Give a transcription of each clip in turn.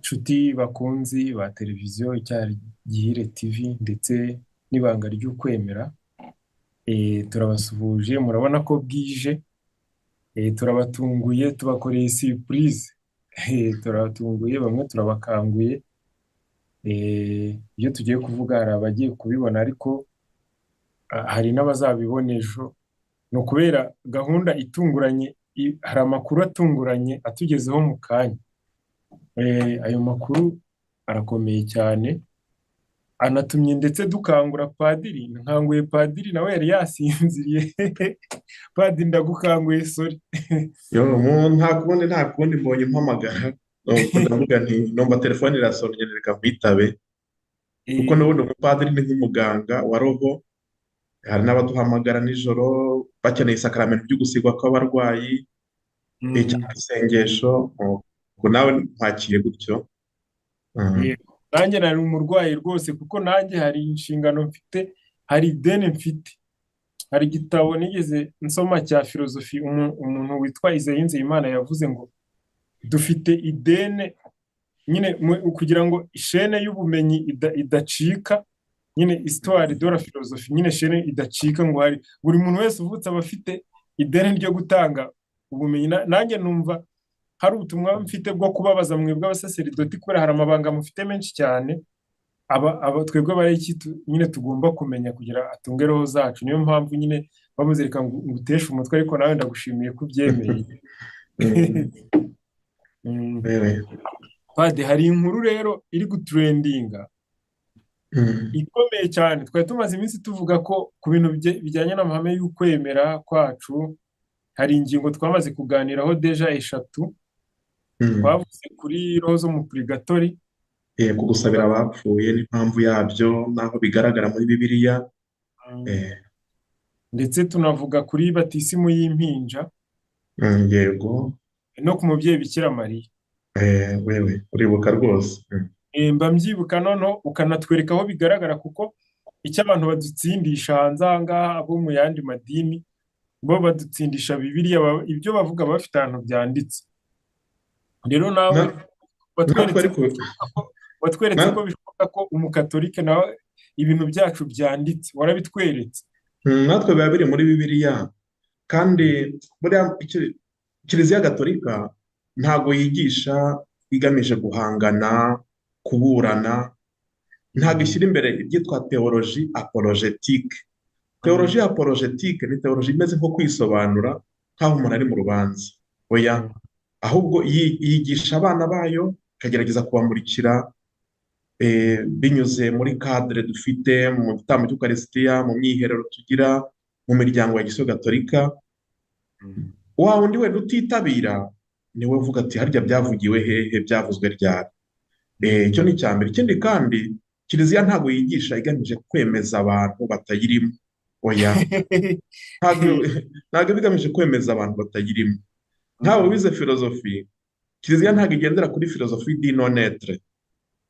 Nshuti bakunzi ba televiziyo Icyarigihire TV ndetse n'Ibanga ry'Ukwemera, turabasuhuje, murabona ko bwije, turabatunguye, tubakoreye surprise, turabatunguye, bamwe turabakanguye, ibyo tugiye kuvuga hari abagiye kubibona ariko hari n'abazabibona ejo. Ni ukubera gahunda itunguranye, hari amakuru atunguranye atugezeho mu kanya. Ayo makuru arakomeye cyane, anatumye ndetse dukangura padiri. Nkanguye padiri, nawe yari yasinziriye. Padiri, ndagukanguye, sorry. Yo, nta kundi mbonye mpamagara, nuko ndavuga nti numva telefone irasonnye, reka nkwitabe, kuko n'ubundi umupadiri ni nk'umuganga wa roho. Hari n'abaduhamagara nijoro bakeneye isakaramentu ry'ugusigwa kw'abarwayi cyangwa isengesho, ubwo nawe nkwakiriye gutyo. Yego. Nanjye nari umurwayi rwose, kuko nanjye hari inshingano mfite, hari ideni mfite. Hari igitabo nigeze nsoma cya filozofi, umuntu witwa Isaie Nzeyimana yavuze ngo dufite ideni nyine kugira ngo chaîne y'ubumenyi idacika nyine, histoire de la philosophie nyine, chaîne idacika, ngo hari buri muntu wese uvutse aba afite ideni ryo gutanga ubumenyi. Nanjye numva hari ubutumwa mfite bwo kubabaza mwebwe abasaseridoti, kubera hari amabanga mufite menshi cyane aba twebwe abarayiki nyine tugomba kumenya kugira atunge roho zacu. Niyo mpamvu nyine bamuzereka ngo nguteshe umutwe, ariko nawe ndagushimiye ko ubyemeye. Wewe. Padi, hari inkuru rero iri gutrendinga ikomeye cyane. Twari tumaze iminsi tuvuga ko ku bintu bijyanye n'amahame y'ukwemera kwacu, hari ingingo twamaze kuganiraho déjà eshatu. Twavuze kuri roho zo mu purigatori. Ku gusabira abapfuye n'impamvu yabyo n'aho bigaragara muri Bibiliya. Ndetse tunavuga kuri batisimu y'impinja Yego. no ku mubyeyi Bikira Mariya. Wewe uribuka rwose. Mba mbyibuka. Noneho ukanatwereka aho bigaragara, kuko icyo abantu badutsindisha hanze aha ngaha, abo mu yandi madini, bo badutsindisha Bibiliya, ibyo bavuga bafite ahantu byanditse. Rero nawe natwe watweretse ariko ko bishoboka ko watweretse ko bishoboka ko umukatolike nawe ibintu byacu byanditse, warabitweretse. Natwe biba biri muri Bibiliya. Kandi buriya Kiliziya Gatolika ntabwo yigisha igamije guhangana, kuburana, ntabwo ishyira imbere ibyitwa théologie apologétique. Théologie apologétique ni théologie imeze nko kwisobanura nk'aho umuntu ari mu rubanza. Oya, ahubwo yigisha abana bayo, ikagerageza kubamurikira binyuze muri cadre dufite mu gitambo cy'Ukarisitiya, mu myiherero tugira mu miryango ya Gisiyo Gatolika. Wa wundi wenda utitabira niwe uvuga ati: "Harya byavugiwe hehe? Byavuzwe ryari?" Icyo ni icya mbere. Ikindi kandi, Kiliziya ntabwo yigisha igamije kwemeza abantu batayirimo. Oya, ntabwo iba igamije kwemeza abantu batayirimo. Nkawe wize filozofi, Kiliziya ntabwo igendera kuri philosophie du non-être,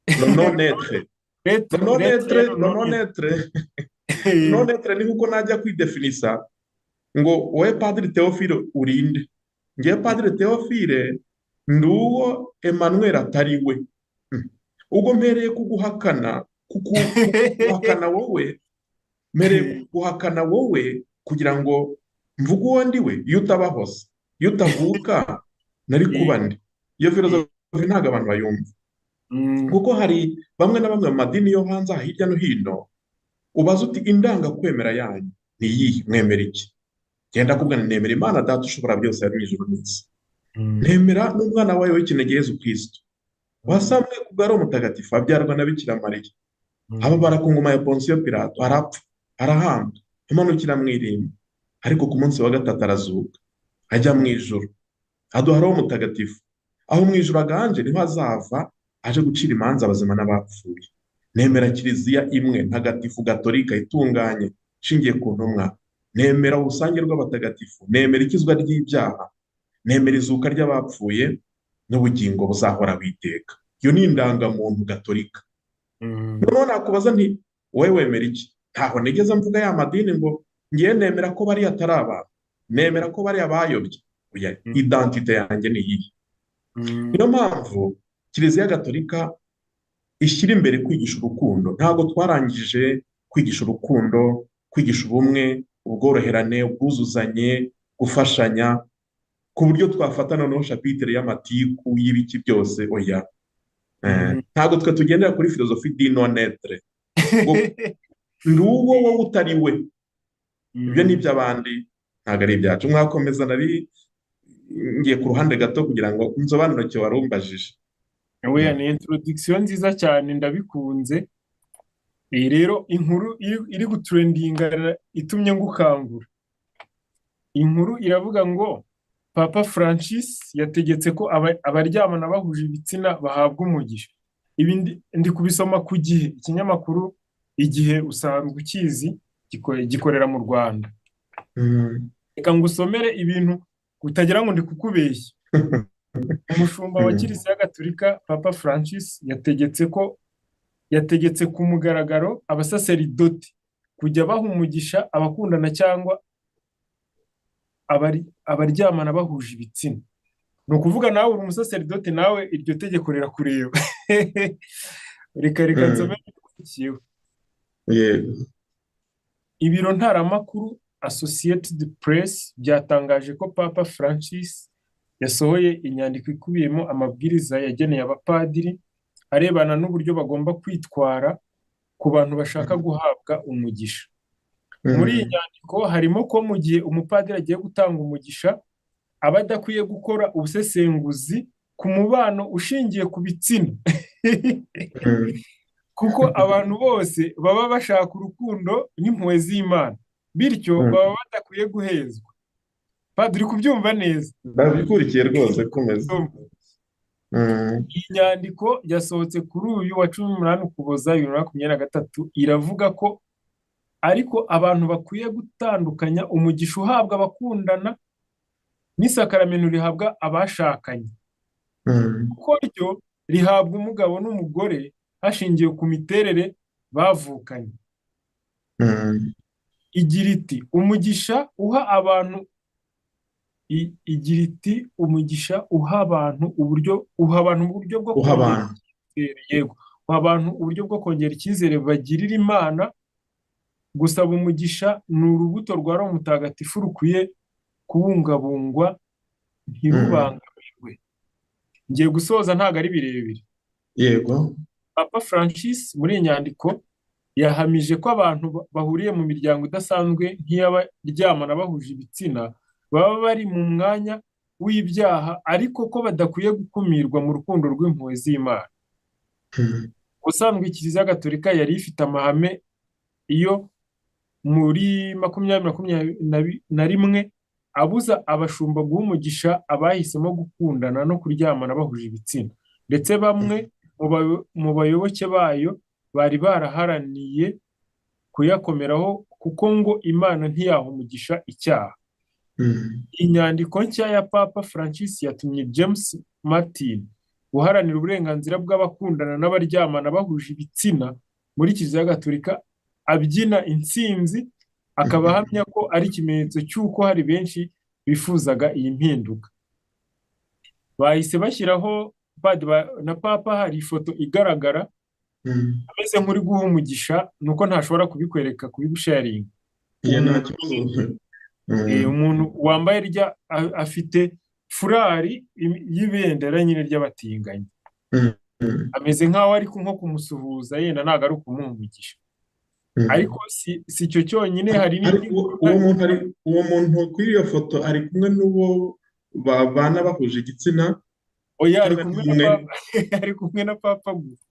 le non-être. L'être. Le non-être. L'être. Le non-être, non-être ni nkuko najya kwidefinisa ngo: "Wowe Padiri Theophile, urinde?" "Ngewe Padiri Theophile ndi uwo Emmanuel atari we." Ubwo mpereye kuguhakana, kuguhakana wowe, mpereye guhakana wowe kugira ngo mvuge uwo ndi we. Iyo utabaho se, iyo utavuka, nari kuba ndi? Iyo filozofi ntabwo abantu bayumva, kuko hari bamwe na bamwe mu madini yo hanze aha hirya no hino ubaza uti: "Indangakwemera yanyu ni iyihe? Mwemera iki?" Genda kubwira: "Nemera Imana Data ushobora byose yaremye ijuru n'isi, nemera n'umwana wayo w'ikinege Yezu Kristo, wasamwe ku bwa Roho Mutagatifu, abyarwa na Bikira Mariya, ababara ku ngoma ya Ponsiyo Pilato, arapfa, arahambwa, amanukira mu irimbi, ariko ku munsi wa gatatu arazuka ajya mu ijuru, aduha Roho Mutagatifu. Aho mu ijuru aganje niho azava aje gucira imanza abazima n'abapfuye. Nemera Kiliziya imwe ntagatifu gatolika itunganye ishingiye ku ntumwa, nemera urusange rw'abatagatifu, nemera ikizwa ry'ibyaha, nemera izuka ry'abapfuye n'ubugingo buzahoraho iteka." Iyo ni indangamuntu gatolika. Noneho nakubaza nti: "Wowe wemera iki?" Ntaho nigeze mvuga ya madini ngo ngiye nemera ko bariya atari abantu, nemera ko bariya bayobye. Oya, identité yanjye ni iyihe? Niyo mpamvu Kiliziya Gatolika ishyira imbere kwigisha urukundo. Ntabwo twarangije kwigisha urukundo, kwigisha ubumwe, ubworoherane, ubwuzuzanye, gufashanya, ku buryo twafata noneho chapitre y'amatiku y'ibiki byose. Oya. Ntabwo twe tugendera kuri philosophie du non-être, ngo ndi uwo wowe utari we. Ibyo ni iby'abandi, ntabwo ari ibyacu. Mwakomeza, nari ngiye ku ruhande gato kugira ngo nsobanure icyo wari umbajije. Oya, ni introduction nziza cyane, ndabikunze. Iyi rero inkuru iri gutrendinga itumye ngukangura. Inkuru iravuga ngo Papa Francis yategetse ko abaryamana bahuje ibitsina bahabwa umugisha. Ibi ndi kubisoma ku Gihe, ikinyamakuru Igihe usanzwe ukizi, gikorera mu Rwanda. Reka ngusomere ibintu utagira ngo ndi kukubeshya. Umushumba wa Kiliziya Gatolika Papa Francis yategetse ku mugaragaro abasaseridoti kujya baha umugisha abakundana cyangwa abaryamana bahuje ibitsina. Ni ukuvuga nawe uri umusaseridoti, nawe iryo tegeko rirakureba. Reka nsome ibikurikiyeho. Yego. Ibiro ntaramakuru Associated Press byatangaje ko Papa Francis yasohoye inyandiko ikubiyemo amabwiriza yageneye abapadiri arebana n'uburyo bagomba kwitwara ku bantu bashaka guhabwa umugisha. Muri iyi nyandiko harimo ko mu gihe umupadiri agiye gutanga umugisha, aba adakwiye gukora ubusesenguzi ku mubano ushingiye ku bitsina, kuko abantu bose baba bashaka urukundo n'impuhwe z'Imana, bityo baba badakwiye guhezwa. Padiri, kubyumva neza? Ndabikurikiye rwose, komeza. Iyi nyandiko yasohotse kuri uyu wa 18 Ukuboza 2023, iravuga ko ariko abantu bakwiye gutandukanya umugisha uhabwa abakundana n'isakaramento rihabwa abashakanye, kuko ryo rihabwa umugabo n'umugore hashingiwe ku miterere bavukanye. Igira iti umugisha uha abantu igira iti umugisha uha abantu uburyo bwo Uha kongera abantu icyizere, yego, uha abantu uburyo bwo kongera icyizere bagirira Imana. Gusaba umugisha ni urubuto rwa Roho Mutagatifu rukwiye kubungabungwa, ntirubangamirwe. Ngiye gusoza, ntabwo ari birebire. Papa Francis muri iyi nyandiko yahamije ko abantu bahuriye mu miryango idasanzwe nk'iy'abaryamana bahuje ibitsina baba bari mu mwanya w'ibyaha, ariko ko badakwiye gukumirwa mu rukundo rw'impuhwe z'Imana. Ubusanzwe Kiliziya Gatolika yari ifite amahame iyo muri 2021 abuza abashumba guha umugisha abahisemo gukundana no kuryamana bahuje ibitsina, ndetse bamwe mu bayoboke bayo bari baraharaniye kuyakomeraho, kuko ngo Imana ntiyaha umugisha icyaha. Inyandiko nshya ya Papa Francis yatumye James Martin, uharanira uburenganzira bw'abakundana n'abaryamana bahuje ibitsina muri Kiliziya Gatolika, abyina intsinzi, akaba ahamya ko ari ikimenyetso cy'uko hari benshi bifuzaga iyi mpinduka. Bahise bashyiraho na Papa, hari ifoto igaragara ameze nk'uri guha umugisha, nuko ntashobora kubikwereka, kubigusharinga. Iyo nta Umuntu kibazo. Umuntu wambaye rya afite furari y'ibendera nyine ry'abatinganyi, ameze nk'aho ari nko kumusuhuza, yenda ntabwo ari ukumuha umugisha. Ariko si icyo cyonyine, hari n'indi Ariko nkuru. Uwo muntu ari, uwo muntu kuri iyo foto ari kumwe n'uwo babana bahuje igitsina? Oya, ari Cyangwa kumwe ni na umwe? Papa, ari kumwe na Papa gusa.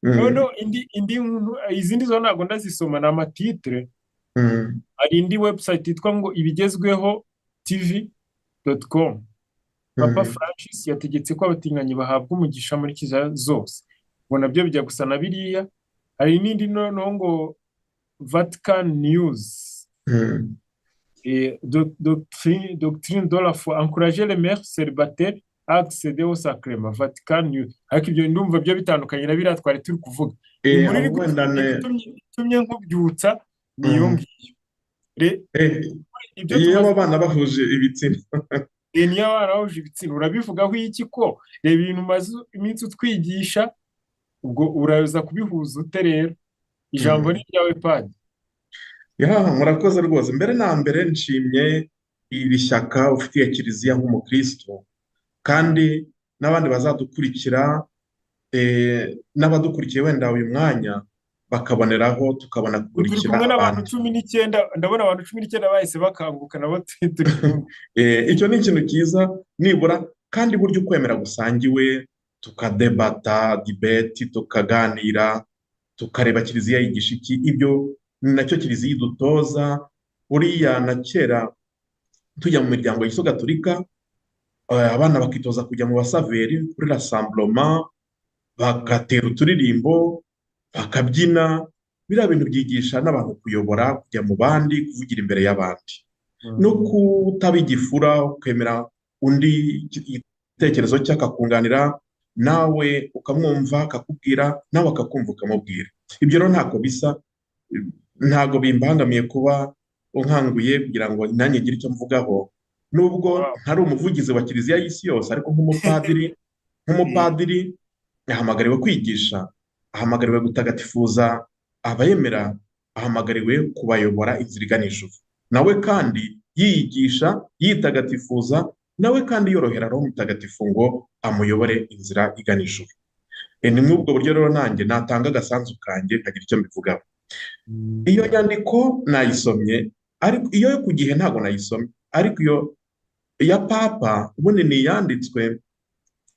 Noneho indi nkuru, izindi zo ntabwo ndazisoma, ni amatitre. Hari indi website yitwa ngo ibigezweho tv.com. Papa Francis yategetse ko abatinganyi bahabwa umugisha muri kiliziya zose, ngo nabyo bijya gusa na biriya. Hari n'indi noneho ngo Vatican News. Et doctrine de la foi, encourager les mères célibataires à accéder au sacrement, Vatican News. Ariko ibyo ndumva byo bitandukanye na biriya twari turi kuvuga. Inkuru iri Aho wenda ne itumye nkubyutsa ni iyo ngiyo. Eh, Ibyo iyo tumaze abana bahuje ibitsina. Niyo abana bahuje ibitsina, urabivugaho iki? Ko reba ibintu umaze iminsi utwigisha, ubwo uraza kubihuza ute rero? Ijambo ni iryawe, padi. Ya, murakoze rwose. Mbere na mbere nshimye iri shyaka ufitiye Kiliziya nk'umukristo, kandi n'abandi bazadukurikira, n'abadukurikiye wenda uyu mwanya bakaboneraho tukabona Turi gukurikira kumwe n'abantu abandi. 19, ndabona abantu 19 bahise bakanguka, nabo turi kumwe. Icyo ni ikintu cyiza nibura, kandi burya ukwemera gusangiwe, tukadebata, debate, tukaganira, tukareba Kiliziya yigisha iki, ibyo ni nacyo Kiliziya idutoza. Buriya na kera tujya mu miryango yiswe gatolika, abana bakitoza kujya mu basaveri kuri rassemblement, bagatera uturirimbo, bakabyina. Biriya bintu byigisha n'abantu kuyobora, kujya mu bandi, kuvugira imbere y'abandi, no kutaba igifura, ukemera undi igitekerezo cye akakunganira, nawe ukamwumva akakubwira, nawe akakumva ukamubwira. Ibyo rero ntako bisa, ntabwo bimbangamiye kuba unkanguye kugira ngo nanjye ngire icyo mvugaho, nubwo ntari umuvugizi wa Kiliziya y'isi yose, ariko nk'umupadiri ahamagariwe kwigisha, ahamagariwe gutagatifuza abayemera, ahamagariwe kubayobora inzira igana ijuru. Nawe kandi yiyigisha, yitagatifuza, nawe kandi yorohera Roho Mutagatifu ngo amuyobore inzira igana ijuru. Ni muri ubwo buryo rero nanjye natanga agasanzu kanjye nkagira icyo mbivugaho. Iyo nyandiko nayisomye, ariko iyo yo ku gihe ntabwo nayisomye, ariko iyo ya Papa ubundi ni iyanditswe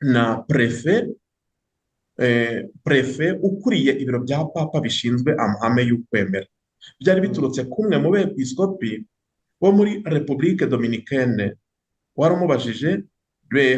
na préfet ukuriye ibiro bya Papa bishinzwe amahame y'ukwemera. Byari biturutse kumwe mu bepiskopi bo muri République Dominicaine wari umubajije,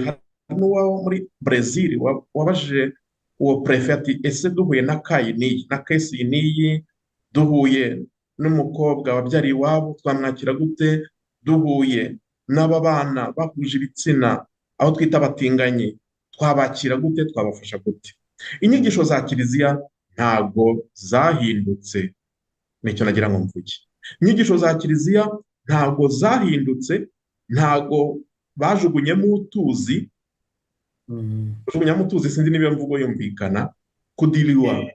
hari n'uwo muri Brazil wabajije uwo préfet ati: "Ese duhuye na cas iyi n'iyi na case iyi n'iyi, duhuye n'umukobwa wabyariye iwabo, twamwakira gute? Duhuye n'aba bana bahuje ibitsina, aho twita abatinganyi, twabakira gute? Twabafasha gute?" Inyigisho za Kiliziya ntabwo zahindutse, nicyo nagira ngo mvuge. Inyigisho za Kiliziya ntabwo zahindutse, ntabwo bajugunyemo utuzi. Kujugunyamo utuzi, sinzi niba mvugo yumvikana, kudiriwa,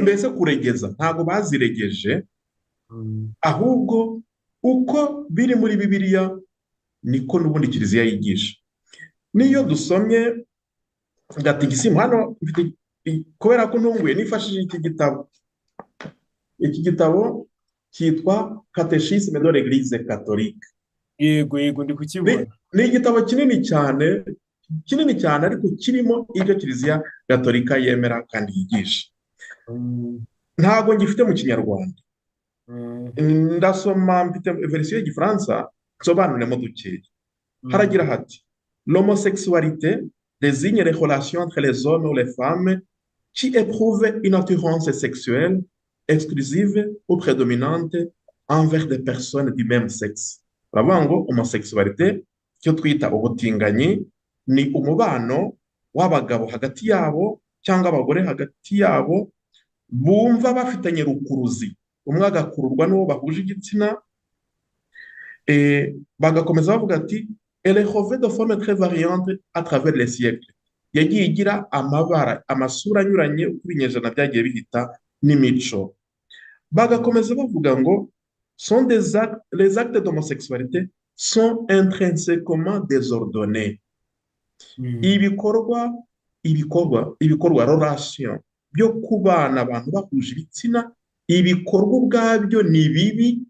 mbese kuregeza, ntabwo baziregeje, ahubwo uko biri muri Bibiliya niko n'ubundi Kiliziya yigisha. Niyo dusomye gatigisimu hano mfite, kubera ko ntunguye nifashishije iki gitabo. Iki gitabo cyitwa Catéchisme de l'Église catholique. Yego, ndi kukibona. Ni igitabo kinini cyane, kinini cyane, ariko kirimo ibyo Kiliziya Gatolika yemera kandi yigisha. Ntabwo ngifite mu Kinyarwanda. Ndasoma, mfite version y'Igifaransa, nsobanuremo dukeya. Haragira hati: "L'homosexualité désigne les relations entre les hommes ou les femmes qui éprouvent une attirance sexuelle exclusive ou prédominante envers des personnes du même sexe." Baravuga ngo homosexualité, icyo twita ubutinganyi, ni umubano w'abagabo hagati yabo cyangwa abagore hagati yabo bumva bafitanye rukuruzi, umwe agakururwa n'uwo bahuje igitsina. Bagakomeza bavuga ati: "Elle revêt de formes très variantes à travers les siècles." Yagiye igira amabara, amasura anyuranye uko ibinyejana byagiye bihita n'imico. Bagakomeza bavuga ngo sont des actes, les actes d'homosexualité sont intrinsèquement désordonnés. Ibikorwa relation byo kubana abantu bahuje ibitsina, ibikorwa ubwabyo ni bibi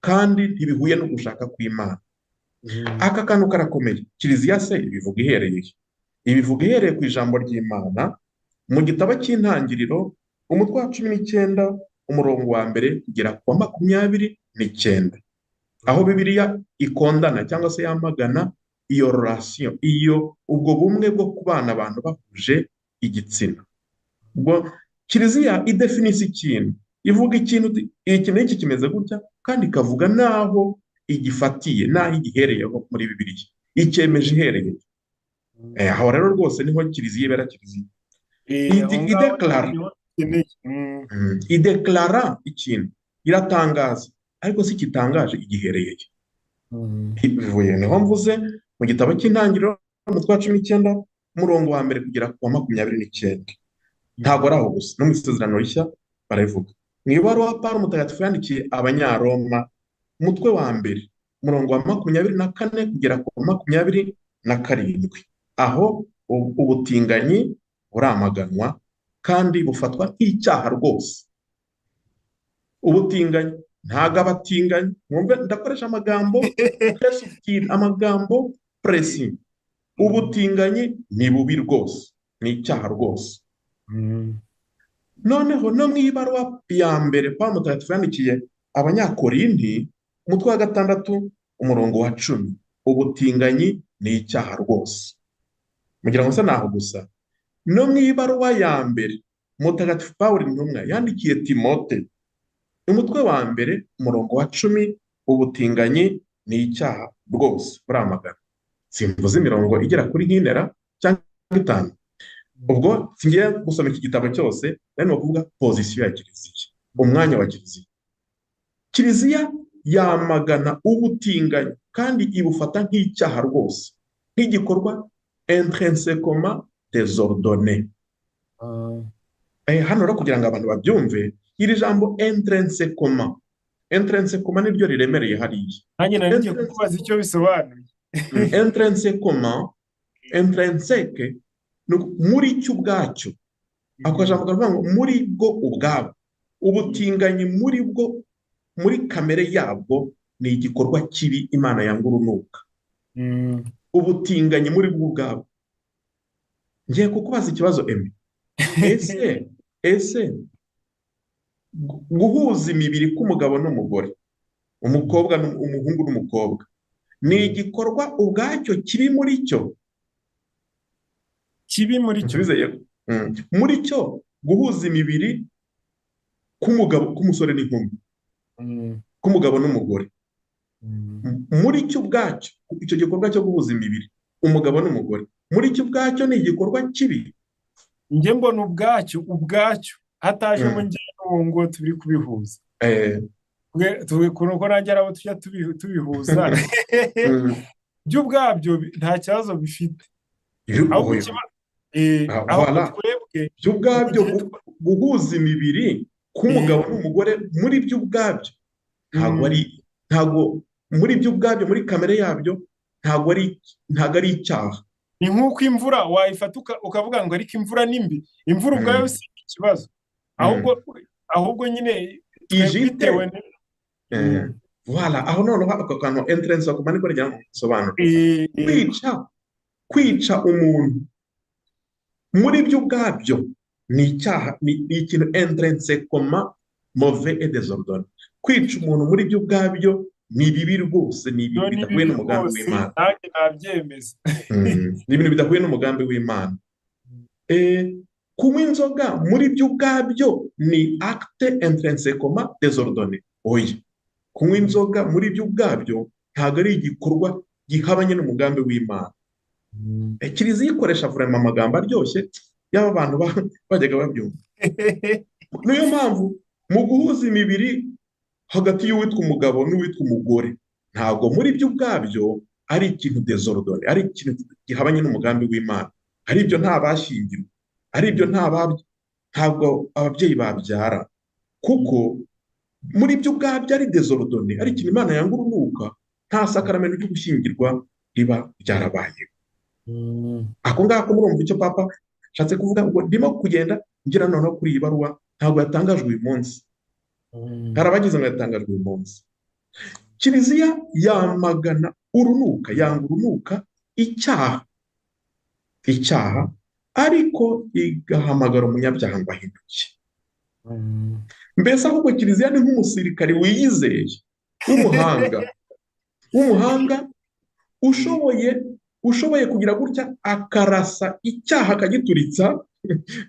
kandi ntibihuye no gushaka kw'Imana. Aka kantu karakomeye. Kiliziya se ibivuga ihereye he? Ibivuga ihereye ku ijambo ry'Imana mu gitabo cy'Intangiriro, umutwe wa 19, umurongo wa 1 kugera ku wa 29, aho Bibiliya ikondana cyangwa se yamagana iyo relation, iyo ubwo bumwe bwo kubana abantu bahuje igitsina. Ubwo Kiliziya idefinisa ikintu, ivuga ikintu, iki n'iki kimeze gutya, kandi ikavuga n'aho igifatiye, n'aho igihereyeho muri Bibiliya, icyemeje ihereye aho. Rero rwose niho Kiliziya ibera Kiliziya. Aho ngaho ideklara niho dukeneye. Ideklara ikintu, iratangaza, ariko si igitangaje igihereye. Bivuye niho mvuze mu gitabo cy'Intangiriro, umutwe wa 19, umurongo wa 1 kugera ku wa 29. Ntabwo ari aho gusa, no mu Isezerano Rishya barabivuga. Mu ibaruwa Pawulo Mutagatifu yandikiye Abanyaroma, umutwe wa 1, umurongo wa 24 kugera ku wa 27, aho ubutinganyi buramaganwa kandi bufatwa nk'icyaha rwose. Ubutinganyi ntabwo abatinganyi, mwumve ndakoresha amagambo très, amagambo précis. Ubutinganyi ni bubi rwose, ni icyaha rwose. Noneho no mu ibaruwa ya mbere Pawulo Mutagatifu yandikiye Abanyakorinti, umutwe wa 6, umurongo wa 10, ubutinganyi ni icyaha rwose. Mugira ngo se naho gusa? No mu ibaruwa ya mbere Mutagatifu Pawulo intumwa yandikiye Timote, umutwe wa 1, umurongo wa 10, ubutinganyi ni icyaha rwose, buramagana. Simvuze imirongo igera kuri nk'inera cyangwa itanu. Ubwo singiye gusoma iki gitabo cyose, nari ni ukuvuga position ya Kiliziya, umwanya wa Kiliziya. Kiliziya yamagana ubutinganyi kandi ibufata nk'icyaha rwose, nk'igikorwa intrinsèquement désordonné. Hano rero kugira ngo abantu babyumve, iri jambo intrinsèquement, intrinsèquement niryo riremereye hariya. Nanjye nari ngiye kukubaza icyo bisobanuye. Intrinsèquement, intrinsèque muri cyo ubwacyo. Ako kajambo karavuga ngo muri bwo ubwabwo, ubutinganyi muri bwo, muri kamere yabwo, ni igikorwa kibi Imana yanga urunuka. Ubutinganyi muri bwo ubwabwo. Ngiye kukubaza ikibazo, Emi. Ese guhuza imibiri k'umugabo n'umugore, umukobwa, umuhungu n'umukobwa, ni igikorwa ubwacyo kiri muri cyo? Kibi muri cyo? Nsubize yego. Muri cyo, guhuza imibiri k'umugabo, k'umusore n'inkumi, k'umugabo n'umugore, muri cyo ubwacyo, icyo gikorwa cyo guhuza imibiri, umugabo n'umugore, muri cyo ubwacyo ni igikorwa kibi? Njye mbona ubwacyo ubwacyo hatajemo njye n'uwo ngo turi kubihuza, ukuntu ko nanjye ari abo tujya tubihuza, byo ubwabyo nta kibazo bifite, ahubwo ahubwo twebwe Byo ubwabyo, guhuza imibiri k'umugabo n'umugore muri byo ubwabyo ntabwo ari, ntabwo muri byo ubwabyo, muri kamere yabyo, ntabwo ari icyaha. Ni nk'uko imvura wayifata ukavuga ngo ariko imvura ni mbi. Imvura ubwayo si ikibazo, ahubwo nyine ije ite? Bitewe Voilà, aho noneho ako kantu intrinsèquement niko nagira ngo nsobanure. Kwica umuntu muri byo ubwabyo ni icyaha, ni ikintu intrinsèquement mauvais et désordonné. Kwica umuntu muri byo ubwabyo ni bibi rwose, ni ibintu Ni bidahuye bibi n'umugambi rwose. w'Imana. Nanjye nabyemeza. Ni ibintu bidahuye n'umugambi w'Imana. Kunywa inzoga muri byo ubwabyo ni acte intrinsèquement désordonné? Oya, kunywa inzoga muri byo ubwabyo ntabwo ari igikorwa gihabanye n'umugambi w'Imana. Kiliziya ikoresha vraiment amagambo aryoshye y'aba bantu bajyaga babyumva. Niyo mpamvu mu guhuza imibiri hagati y'uwitwa umugabo n'uwitwa umugore, ntabwo muri byo ubwabyo ari ikintu désordonné, ari ikintu gihabanye n'umugambi w'Imana. Ari ibyo nta bashyingirwa, ari ibyo ntabwo ababyeyi babyara, kuko muri byo ubwabyo ari désordonné, ari ikintu Imana yanga urunuka, nta sakaramento ryo gushyingirwa riba ryarabayeho. Ako ngako murumva icyo Papa ashatse kuvuga. Ubwo ndimo kugenda ngira noneho kuri iyi baruwa, ntabwo yatangajwe uyu munsi. Hari abagize ngo yatangajwe uyu munsi. Kiliziya yamagana urunuka, yanga urunuka icyaha, ariko igahamagara umunyabyaha ngo ahinduke. Mbese ahubwo Kiliziya ni nk'umusirikari wiyizeye, w'umuhanga ushoboye kugira gutya akarasa icyaha akagituritsa,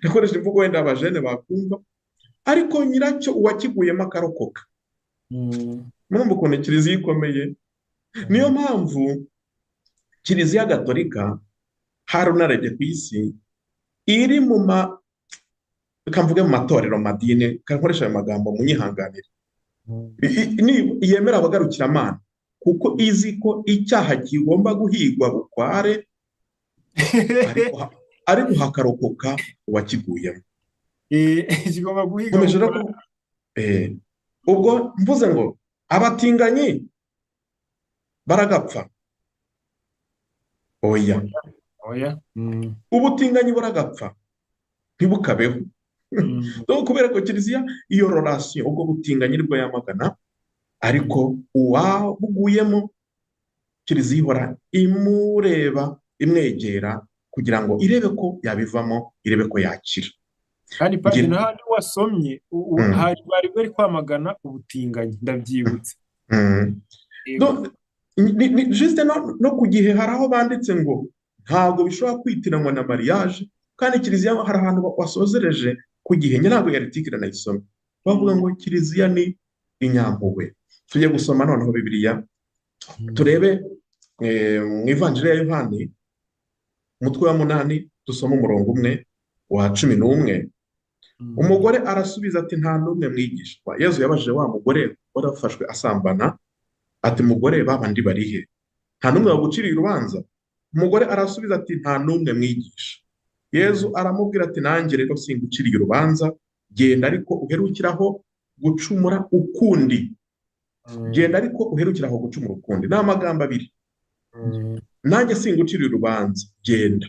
ndakoresha imvugo wenda abajene bakumva, ariko nyiracyo uwakiguyemo akarokoka. Murumva ukuntu Kiliziya ikomeye. Niyo mpamvu Kiliziya Gatolika, hari unarebye ku isi, iri mu ma, reka mvuge mu matorero, madini, reka nkoresha ayo magambo munyihanganire, yemera abagarukiramana. kuko izi ko icyaha kigomba guhigwa bukware, ariko hakarokoka uwakiguyemo. Kigomba guhiga Nkomeje rero bukware. Ubwo mvuze ngo abatinganyi baragapfa, oya. Oya. Ubutinganyi buragapfa, ntibukabeho. Donc kubera ko Kiliziya iyo relation, ubwo butinganyi nibwo yamagana, ariko uwabuguyemo Kiliziya ihora imureba, imwegera, kugira ngo irebe ko yabivamo, irebe ko yakira. Kandi padiri, n'ahandi wasomye hari bari kwamagana ubutinganyi, ndabyibutse. Yego. Juste no ku gihe hari aho banditse ngo ntabwo bishobora kwitiranwa na mariage, kandi Kiliziya hari ahantu wasozereje ku gihe, njye ntabwo article nayisomye, bavuga ngo Kiliziya ni inyampuhwe. Tujye gusoma noneho Bibiliya, turebe mu Ivanjiri ya Yohani, umutwe wa 8, dusome umurongo umwe wa 11. Umugore arasubiza ati: "Nta n'umwe, mwigishwa." Yezu yabajije wa mugore wari wafashwe asambana ati: "Mugore, babandi bari he? Nta n'umwe waguciriye urubanza?" Umugore arasubiza ati: "Nta n'umwe, mwigisha." Yezu aramubwira ati: "Nanjye rero singuciriye urubanza, genda ariko uherukiraho gucumura ukundi." Genda ariko uherukiraho gucumura ukundi. Ni amagambo abiri. Nanjye singuciriye urubanza, genda.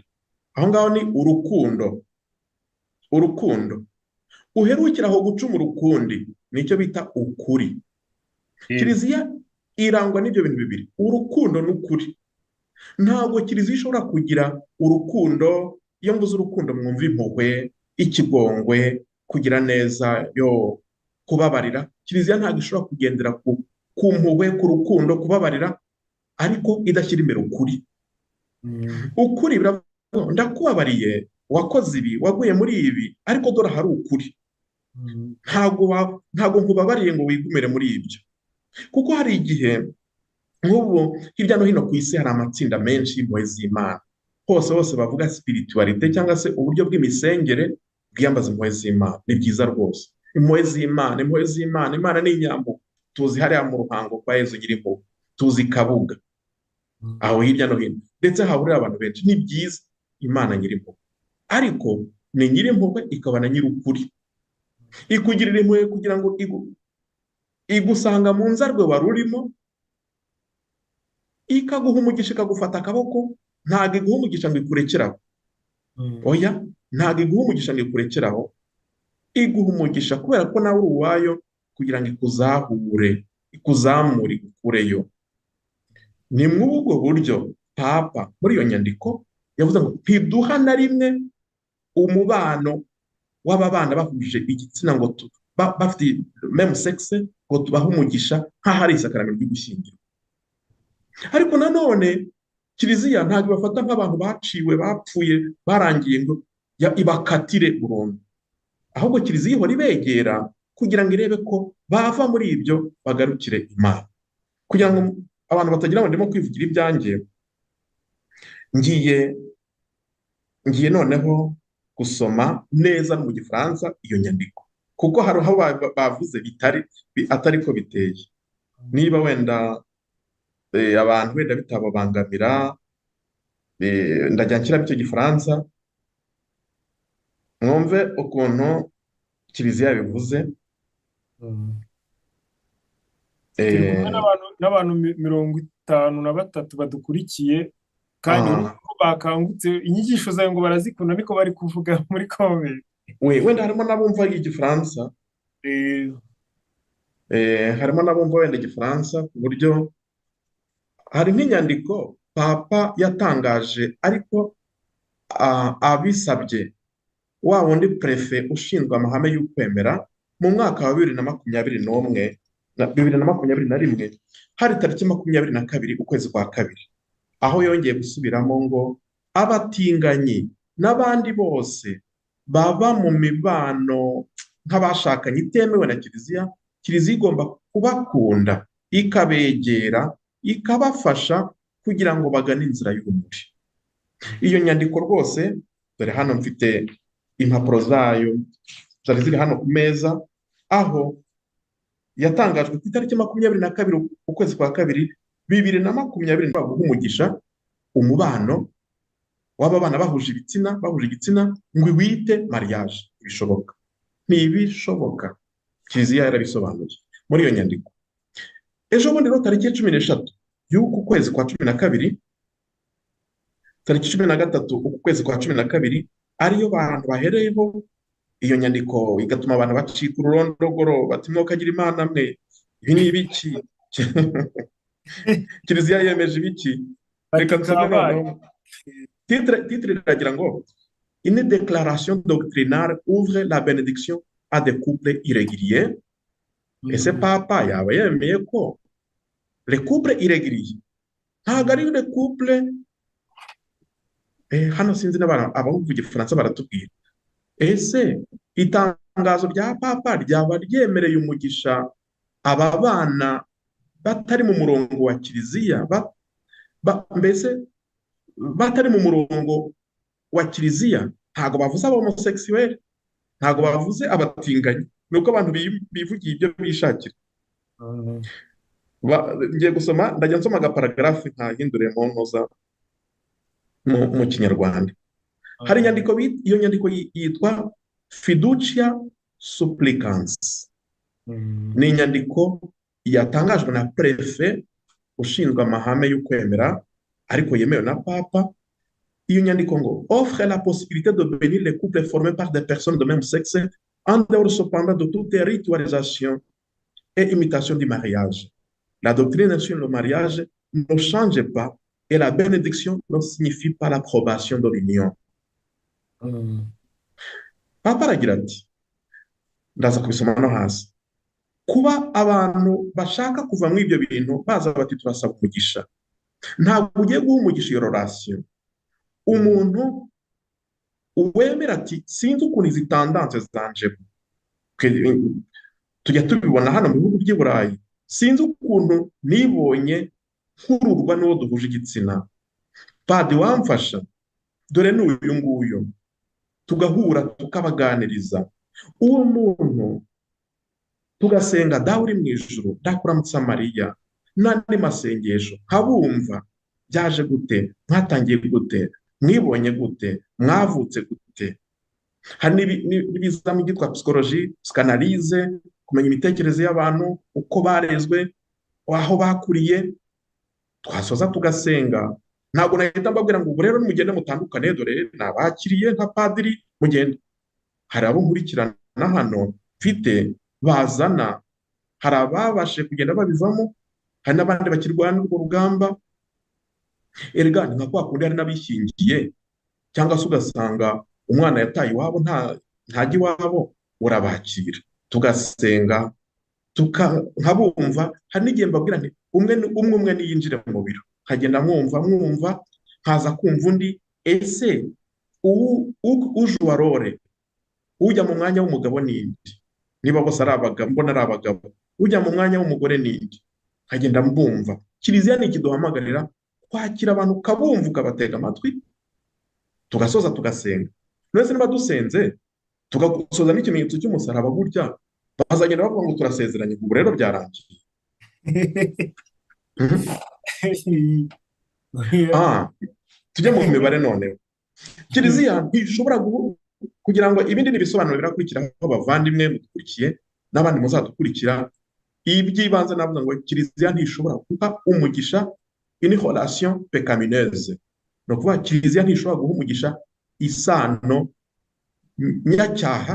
Aho ngaho ni urukundo. Urukundo. Uherukiraho gucumura ukundi, nicyo bita ukuri. Kiliziya irangwa n'ibyo bintu bibiri, urukundo n'ukuri. Ntabwo Kiliziya ishobora kugira urukundo, iyo mvuze urukundo mwumva impuhwe, ikigongwe, kugira neza, yo kubabarira. Kiliziya ntabwo ishobora kugendera ku mpuhwe, ku rukundo, kubabarira, ariko idashyira imbere ukuri. Ukuri biravuga ngo ndakubabariye, wakoze ibi, waguye muri ibi, ariko dore hari ukuri. Ntabwo nkubabariye ngo wigumire muri ibyo. Kuko hari igihe nk'ubu hirya no hino ku isi hari amatsinda menshi y'impuhwe z'Imana. Hose hose bavuga spiritualité cyangwa se uburyo bw'imisengere bwiyambaza impuhwe z'Imana. Ni byiza rwose. Impuhwe z'Imana, impuhwe z'Imana, Imana ni inyambo. Tuzi hariya mu Ruhango kwa Yezu Nyirimpuhwe, tuzi Kabuga, aho hirya no hino, ndetse hahurira abantu benshi. Ni byiza, Imana nyirimpuhwe. Ariko ni nyirimpuhwe ikaba na nyir'ukuri. Ikugirira impuhwe kugira ngo igusanga mu nzarwe wari urimo, ikaguha umugisha, ikagufata akaboko. Ntabwo iguha umugisha ngo ikurekere aho. Oya, ntabwo iguha umugisha ngo ikurekere aho. Iguha umugisha kubera ko nawe uri uwayo, kugira ngo ikuzahure, ikuzamure, igukureyo. Ni muri ubwo buryo Papa muri iyo nyandiko yavuze ngo ntiduha na rimwe umubano w'aba bana bahuje igitsina ngo bafite même sexe ngo tubahe umugisha nk'aho ari isakaramentu ry'ugushyingirwa. Ariko nanone Kiliziya ntabwo ibafata nk'abantu baciwe, bapfuye, barangiye, ngo ibakatire burundu. Ahubwo Kiliziya ihora ibegera kugira ngo irebe ko bava muri ibyo bagarukire Imana. Kugira ngo abantu batagira ngo ndimo kwivugira ibyanjye, ngiye noneho gusoma neza mu Gifaransa iyo nyandiko, kuko hari aho bavuze bitari atari ko biteye. Niba wenda abantu wenda bitababangamira, ndajya nshyiramo icyo Gifaransa mwumve ukuntu Kiliziya yabivuze. Turi kumwe n'abantu 53 badukurikiye, kandi urumva ko bakangutse, inyigisho zawe ngo barazikunda, niko bari kuvuga muri comment. Wenda harimo n'abumva Igifaransa. Harimo n'abumva wenda Igifaransa, ku buryo hari nk'inyandiko Papa yatangaje, ariko abisabye wa wundi préfet ushinzwe amahame y'ukwemera mu mwaka wa 2021 na 2021, hari tariki 22 ukwezi kwa kabiri, aho yongeye gusubiramo ngo abatinganyi n'abandi bose baba mu mibano nk'abashakanye itemewe na Kiliziya, Kiliziya igomba kubakunda, ikabegera, ikabafasha kugira ngo bagane inzira y'urumuri. Iyo nyandiko rwose, dore hano mfite impapuro zayo, zari ziri hano ku meza, aho yatangajwe ku itariki 22 ukwezi kwa kabiri. 2020 guha umugisha umubano w'aba bana bahuje ibitsina, bahuje igitsina, ngo iwite mariage. Ntibishoboka, ntibishoboka. Kiliziya yarabisobanuye muri iyo nyandiko. Ejo bundi rero, tariki 13 y'uku kwezi kwa 12, tariki 13 uku kwezi kwa 12, ariyo bantu bahereyeho iyo nyandiko, igatuma abantu bacika ururondogoro, bati: "Mwokagira Imana mwe, ibi ni ibiki? Kiliziya yemeje ibiki?" Reka nsome noneho titre. Iragira ngo: "Une déclaration doctrinale ouvre la bénédiction à des couples irréguliers." Ese Papa yaba yemeye ko les couples irréguliers, ntabwo ari les couples, hano sinzi n'abantu abavuga igifaransa baratubwira. Ese itangazo rya Papa ryaba ryemereye umugisha aba bana batari mu murongo wa Kiliziya, mbese batari mu murongo wa Kiliziya? Ntabwo bavuze aba homosexuel, ntabwo bavuze abatinganyi, ni uko abantu bivugiye ibyo bishakira. Ngiye gusoma, ndajya nsoma agaparagraphe nkahindure mu ntuza mu Kinyarwanda. Hari inyandiko, iyo nyandiko yitwa Fiducia Supplicans. Ni inyandiko yatangajwe na préfet ushinzwe amahame y'ukwemera, ariko yemewe na Papa. Iyo nyandiko ngo offre la possibilité de bénir les couples formés par des personnes de même sexe, en dehors cependant de toute ritualisation et imitation du mariage. La doctrine sur le mariage ne change pas et la bénédiction ne signifie pas l'approbation de l'union. Papa aragira ati, ndaza kubisoma no hasi, kuba abantu bashaka kuva muri ibyo bintu baza bati: "Turasaba umugisha," ntabwo ugiye guha umugisha iyo relation. Umuntu wemera ati: "Sinzi ukuntu izi tendance zanjemo," tujya tubibona hano mu bihugu by'i Burayi, "sinzi ukuntu nibonye nkururwa n'uwo duhuje igitsina, padi wamfasha, dore ni uyu nguyu," tugahura, tukabaganiriza uwo muntu, tugasenga Dawe uri mu ijuru, ndakuramutsa Mariya, n'andi masengesho, nkabumva: byaje gute, mwatangiye gute, mwibonye gute, mwavutse gute? Hari n'ibizami byitwa psychologie, psychanalyse, kumenya imitekerereze y'abantu, uko barezwe, aho bakuriye. Twasoza tugasenga. Ntabwo nahita mbabwira ngo: "Ubu rero nimugende mutandukane, dore nabakiriye nka padiri, mugende." Hari abo nkurikirana hano mfite bazana, hari ababashije kugenda babivamo, hari n'abandi bakirwana urwo rugamba. Erega ni nka kwa kundi hari n'abishyingiye, cyangwa se ugasanga umwana yataye iwabo, ntajya iwabo. Urabakira, tugasenga, nkabumva. Hari n'igihe mbabwira nti: "Umwe umwe umwe niyinjire mu biro," nkagenda mwumva mwumva, nkaza kumva undi. Ese ujuwa rôle, ujya mu mwanya w'umugabo ninde? Niba bose ari abagabo, mbona ari abagabo, ujya mu mwanya w'umugore ninde? Nkagenda mbumva. Kiliziya ni ikiduhamagarira kwakira abantu, ukabumva, ukabatega amatwi, tugasoza tugasenga. None niba dusenze, tugasoza n'ikimenyetso cy'umusaraba gutya, bazagenda bavuga ngo turasezeranye, ubu rero byarangiye. Tujye mu mibare noneho. Kiliziya ntishobora kugira ngo ibindi ni ibisobanuro birakurikiraho. Abavandimwe mudukurikiye n'abandi muzadukurikira, iby'ibanze navuga ngo Kiliziya ntishobora guha umugisha une relation pécamineuse. Ni ukuvuga, Kiliziya ntishobora guha umugisha isano nyacyaha,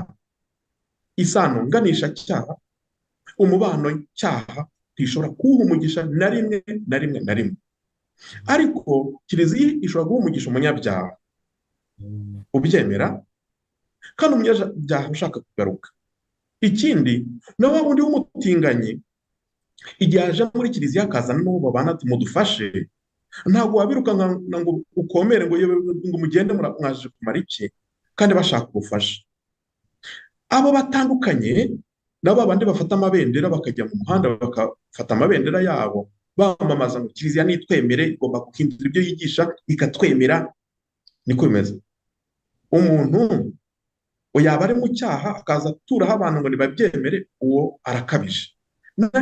isano nganisha-cyaha, umubano cyaha, ntishobora kuwuha umugisha na rimwe, na rimwe, na rimwe. Ariko Kiliziya ishobora guha umugisha umunyabyaha ubyemera, kandi umunyabyaha ushaka kugaruka. Ikindi, na wa wundi w'umutinganyi, igihe aje muri Kiliziya akazana n'uwo babana ati: "Mudufashe," ntabwo wabirukanka ngo ukomere ngo yewe, ngo mugende, mwaje kumara iki, kandi bashaka ubufasha. Abo batandukanye nabo babandi bafata amabendera bakajya mu muhanda, bakafata amabendera yabo bamamaza ngo Kiliziya nitwemere, igomba guhindura ibyo yigisha ikatwemera. Niko bimeze. Umuntu yaba ari mu cyaha akaza aturaho abantu ngo nibabyemere, uwo arakabije.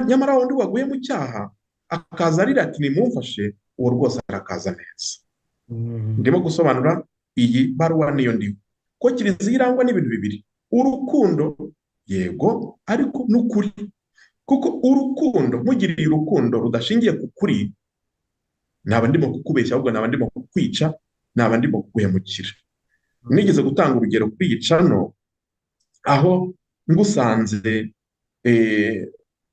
Nyamara wundi waguye mu cyaha Akaza arira ati: "Nimumfashe." Uwo rwose arakaza neza. Ndimo gusobanura iyi baruwa, niyo ndiwe ko Kiliziya irangwa n'ibintu bibiri: urukundo, yego, ariko n'ukuri. Kuko urukundo, nkugiriye urukundo rudashingiye ku kuri, naba ndimo kukubeshya, ahubwo naba ndimo kukwica, naba ndimo kuguhemukira. Nigeze gutanga urugero kuri iyi channel, aho ngusanze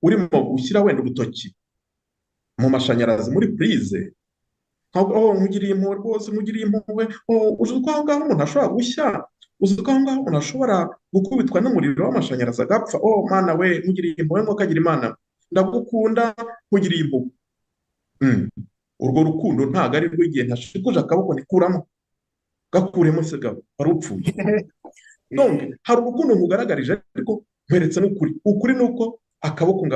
urimo gushyira wenda urutoki mu mashanyarazi, muri prise, oh, nkugiriye impuhwe rwose, nkugiriye impuhwe. Oh, uzi ko aho ngaho umuntu ashobora gushya? Uzi ko aho ngaho umuntu ashobora gukubitwa n'umuriro w'amashanyarazi agapfa? Oh Mana we, nkugiriye impuhwe, nk'uko agira Imana, ndagukunda, nkugiriye impuhwe. Urwo rukundo ntabwo ari rw'igihe ntashikuje akaboko ntikuramo, gakuremo se gabo wari upfuye. Donc hari urukundo nkugaragarije, ariko nkweretse n'ukuri. Ukuri ni uko akaboko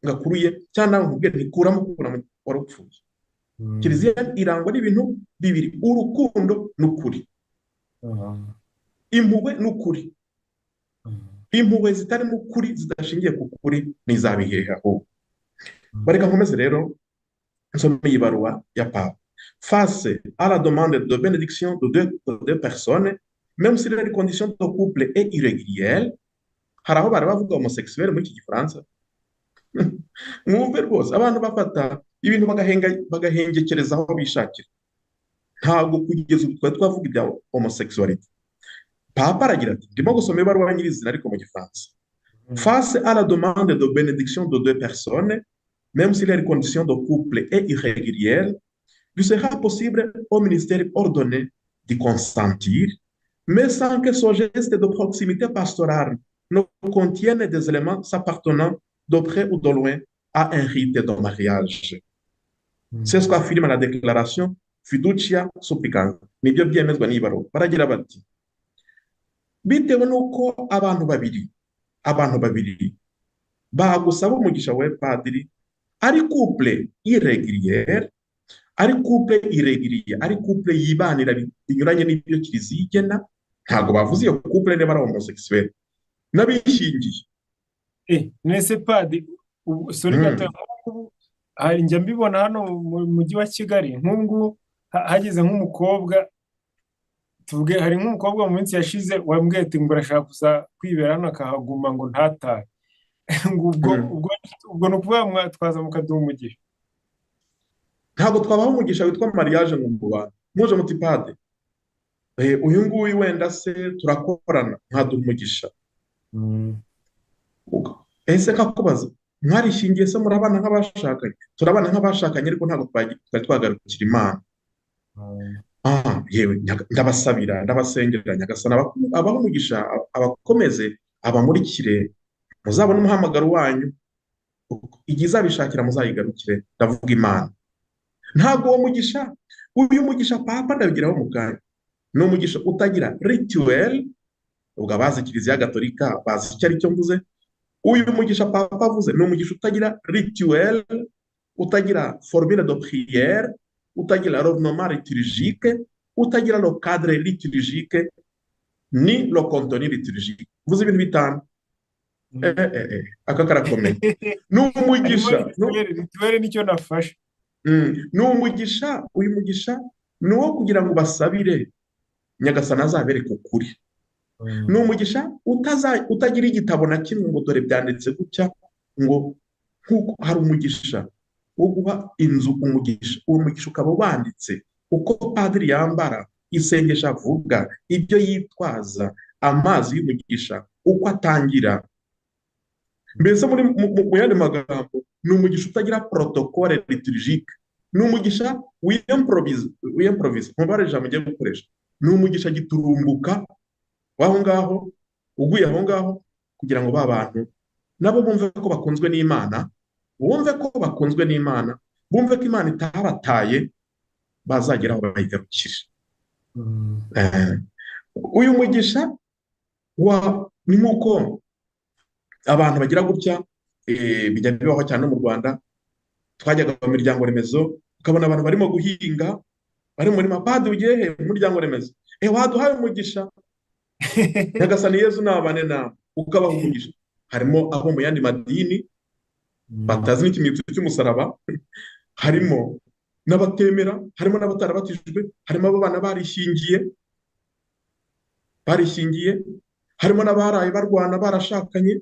ngakuruye, cyangwa nawe nkubwiye ntikuramo, kuramo, wari upfuye. Kiliziya irangwa n'ibintu bibiri: urukundo n'ukuri, impuhwe n'ukuri. Impuhwe zitarimo ukuri, zidashingiye ku kuri, ni izabihehe ahubwo. Bareka nkomeze rero nsome iyi baruwa ya Papa. Face à la demande de bénédiction de deux personnes, même si leur condition de couple est irrégulière. Hari aho bari bavuga homosexuel muri iki Gifaransa. Mwumve rwose, abantu bafata ibintu bagahengekereza aho bishakira. Ntabwo kugeza ubu twari twavuga ibya homosexualité. Papa aragira ati, ndimo gusoma ibaruwa nyirizina ariko mu Gifaransa: "Face à la demande de bénédiction de deux personnes, même si leur condition de couple est irrégulière, il sera possible au ministère ordonné d'y consentir, mais sans que ce geste de proximité pastorale ne contienne des éléments s'appartenant de près ou de loin à un rite de mariage. C'est ce qu'affirme la déclaration Fiducia Supplicans." Nibyo byemezwa n'ibaruwa. Baragira bati: bitewe n'uko abantu babiri bagusaba umugisha, we padiri, ari couple irrégulière, ari couple irrégulier, ari couple yibanira binyuranye n'ibyo Kiliziya igena. Ntabwo bavuze iyo couple niba ari homosexuel n'abishingiye. Nese padi, ubu sorry gato, nk'ubu hari njya mbibona hano mu mujyi wa Kigali, nk'ubu ngubu hageze nk'umukobwa, tuvuge hari nk'umukobwa mu minsi yashize wambwiye ati ngo arashaka kuza kwibera hano akahaguma, ngo ntatahe, ngo ubwo ubwo ni ukuvuga twaza mukaduha umugisha? Ntabwo twabaha umugisha witwa mariage ngo mu bantu muje muti: "Pade, uyu nguyu wenda se turakorana, nkaduha umugisha." Ese kakubaza, mwarishingiye se? Murabana nk'abashakanye? Turabana nk'abashakanye, ariko ntabwo twari twagarukira Imana. Ah, yewe, ndabasabira, ndabasengera, Nyagasani abahe umugisha, abakomeze, abamurikire, muzabone umuhamagaro wanyu, igihe izabishakira muzayigarukire, ndavuga Imana. Ntabwo uwo mugisha, uyu mugisha Papa, ndabigeraho mu kanya, ni umugisha utagira rituel. Ubwo abazi Kiliziya Gatolika bazi icyo ari cyo mvuze. Uyu mugisha Papa avuze ni umugisha utagira rituel, utagira formule de prière, utagira l'ornement liturgique, utagira le cadre liturgique ni le contenu liturgique. Mvuze ibintu bitanu. Aka karakomeye. Ni Harimo umugisha rituel, rituel nicyo nafashe. Ni umugisha. Uyu mugisha ni uwo kugira ngo basabire Nyagasani azabereke ukuri. Ni umugisha utagira igitabo na kimwe ngo dore byanditse gutya, ngo nk'uko hari umugisha wo guha inzu umugisha, uwo mugisha ukaba wanditse uko padiri yambara, isengesho avuga, ibyo yitwaza, amazi y'umugisha uko atangira. Mbese muri mu yandi magambo, ni umugisha utagira protocole liturgique, ni umugisha wiyemprovise. Wiyemprovise, ntubare ijambo ugiye gukoresha, ni umugisha giturumbuka w'aho ngaho, uguye aho ngaho, kugira ngo ba bantu nabo bumve ko bakunzwe n'Imana, bumve ko bakunzwe n'Imana, bumve ko Imana itabataye, bazagera aho bayigarukire. Uyu mugisha wa ni nk'uko abantu bagira gutya, bijya bibaho cyane no mu Rwanda, twajyaga mu miryango remezo ukabona abantu barimo guhinga, bari mu murima: "Padiri, ugiye he?" "Mu muryango remezo." "Waduhaye umugisha?" "Nyagasani Yezu nabane nawe." Ukabaha umugisha. Harimo abo mu yandi madini batazi n'ikimenyetso cy'umusaraba. Harimo n'abatemera, harimo n'abatarabatijwe, harimo abo bana barishingiye, harimo n'abaraye barwana barashakanye,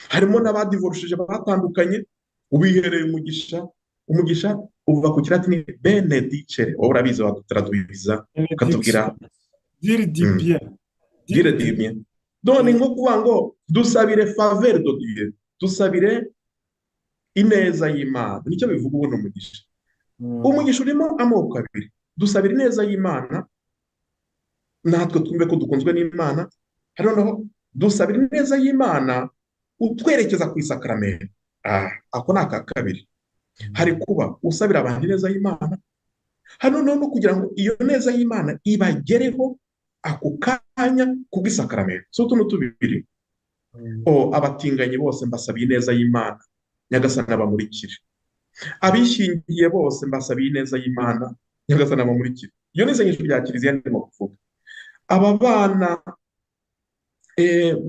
harimo n'abadivorushije batandukanye. Ubihereye umugisha, umugisha uva ku kilatini benedicere, wowe urabizi, wadutradwiza ukatubwira. Dire du bien. Dire du bien. Donc ni nko kuvuga ngo dusabire faveur de Dieu, dusabire ineza y'Imana, nicyo bivuga ubundi umugisha. Umugisha urimo amoko abiri: dusabira ineza y'Imana natwe twumve ko dukunzwe n'Imana, hari noneho dusabira ineza y'Imana utwerekeza ku isakaramento. Ako ni aka kabiri. Hari kuba usabira abantu ineza y'Imana, hari noneho no kugira ngo iyo neza y'Imana ibagereho ako kanya kubw'isakaramento. Si utuntu tubiri? O abatinganyi bose mbasabiye ineza y'Imana, Nyagasani abamurikire. Abishingiye bose mbasabiye ineza y'Imana, Nyagasani abamurikire. Iyo ni isengesho rya Kiliziya ndimo kuvuga. Aba bana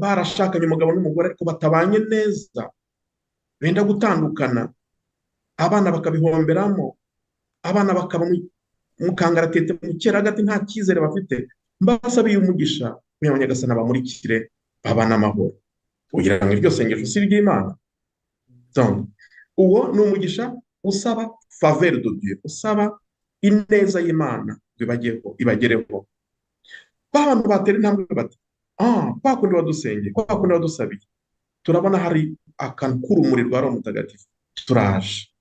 barashakanye umugabo n'umugore ariko batabanye neza, benda gutandukana, abana bakabihomberamo, abana bakaba mu kangaratete, mu cyeragati, nta cyizere bafite, mbasabiye umugisha kugira ngo Nyagasani abamurikire babane amahoro. Kugira ngo iryo sengesho si iry'Imana? Donc uwo ni umugisha usaba faveur de Dieu, usaba ineza y'Imana ngo ibagereho. Ba bantu batera intambwe bati: "Ah, kwa kundi wadusengeye, kwa kundi wadusabiye, turabona hari akantu k'urumuri rwa Roho Mutagatifu, turaje,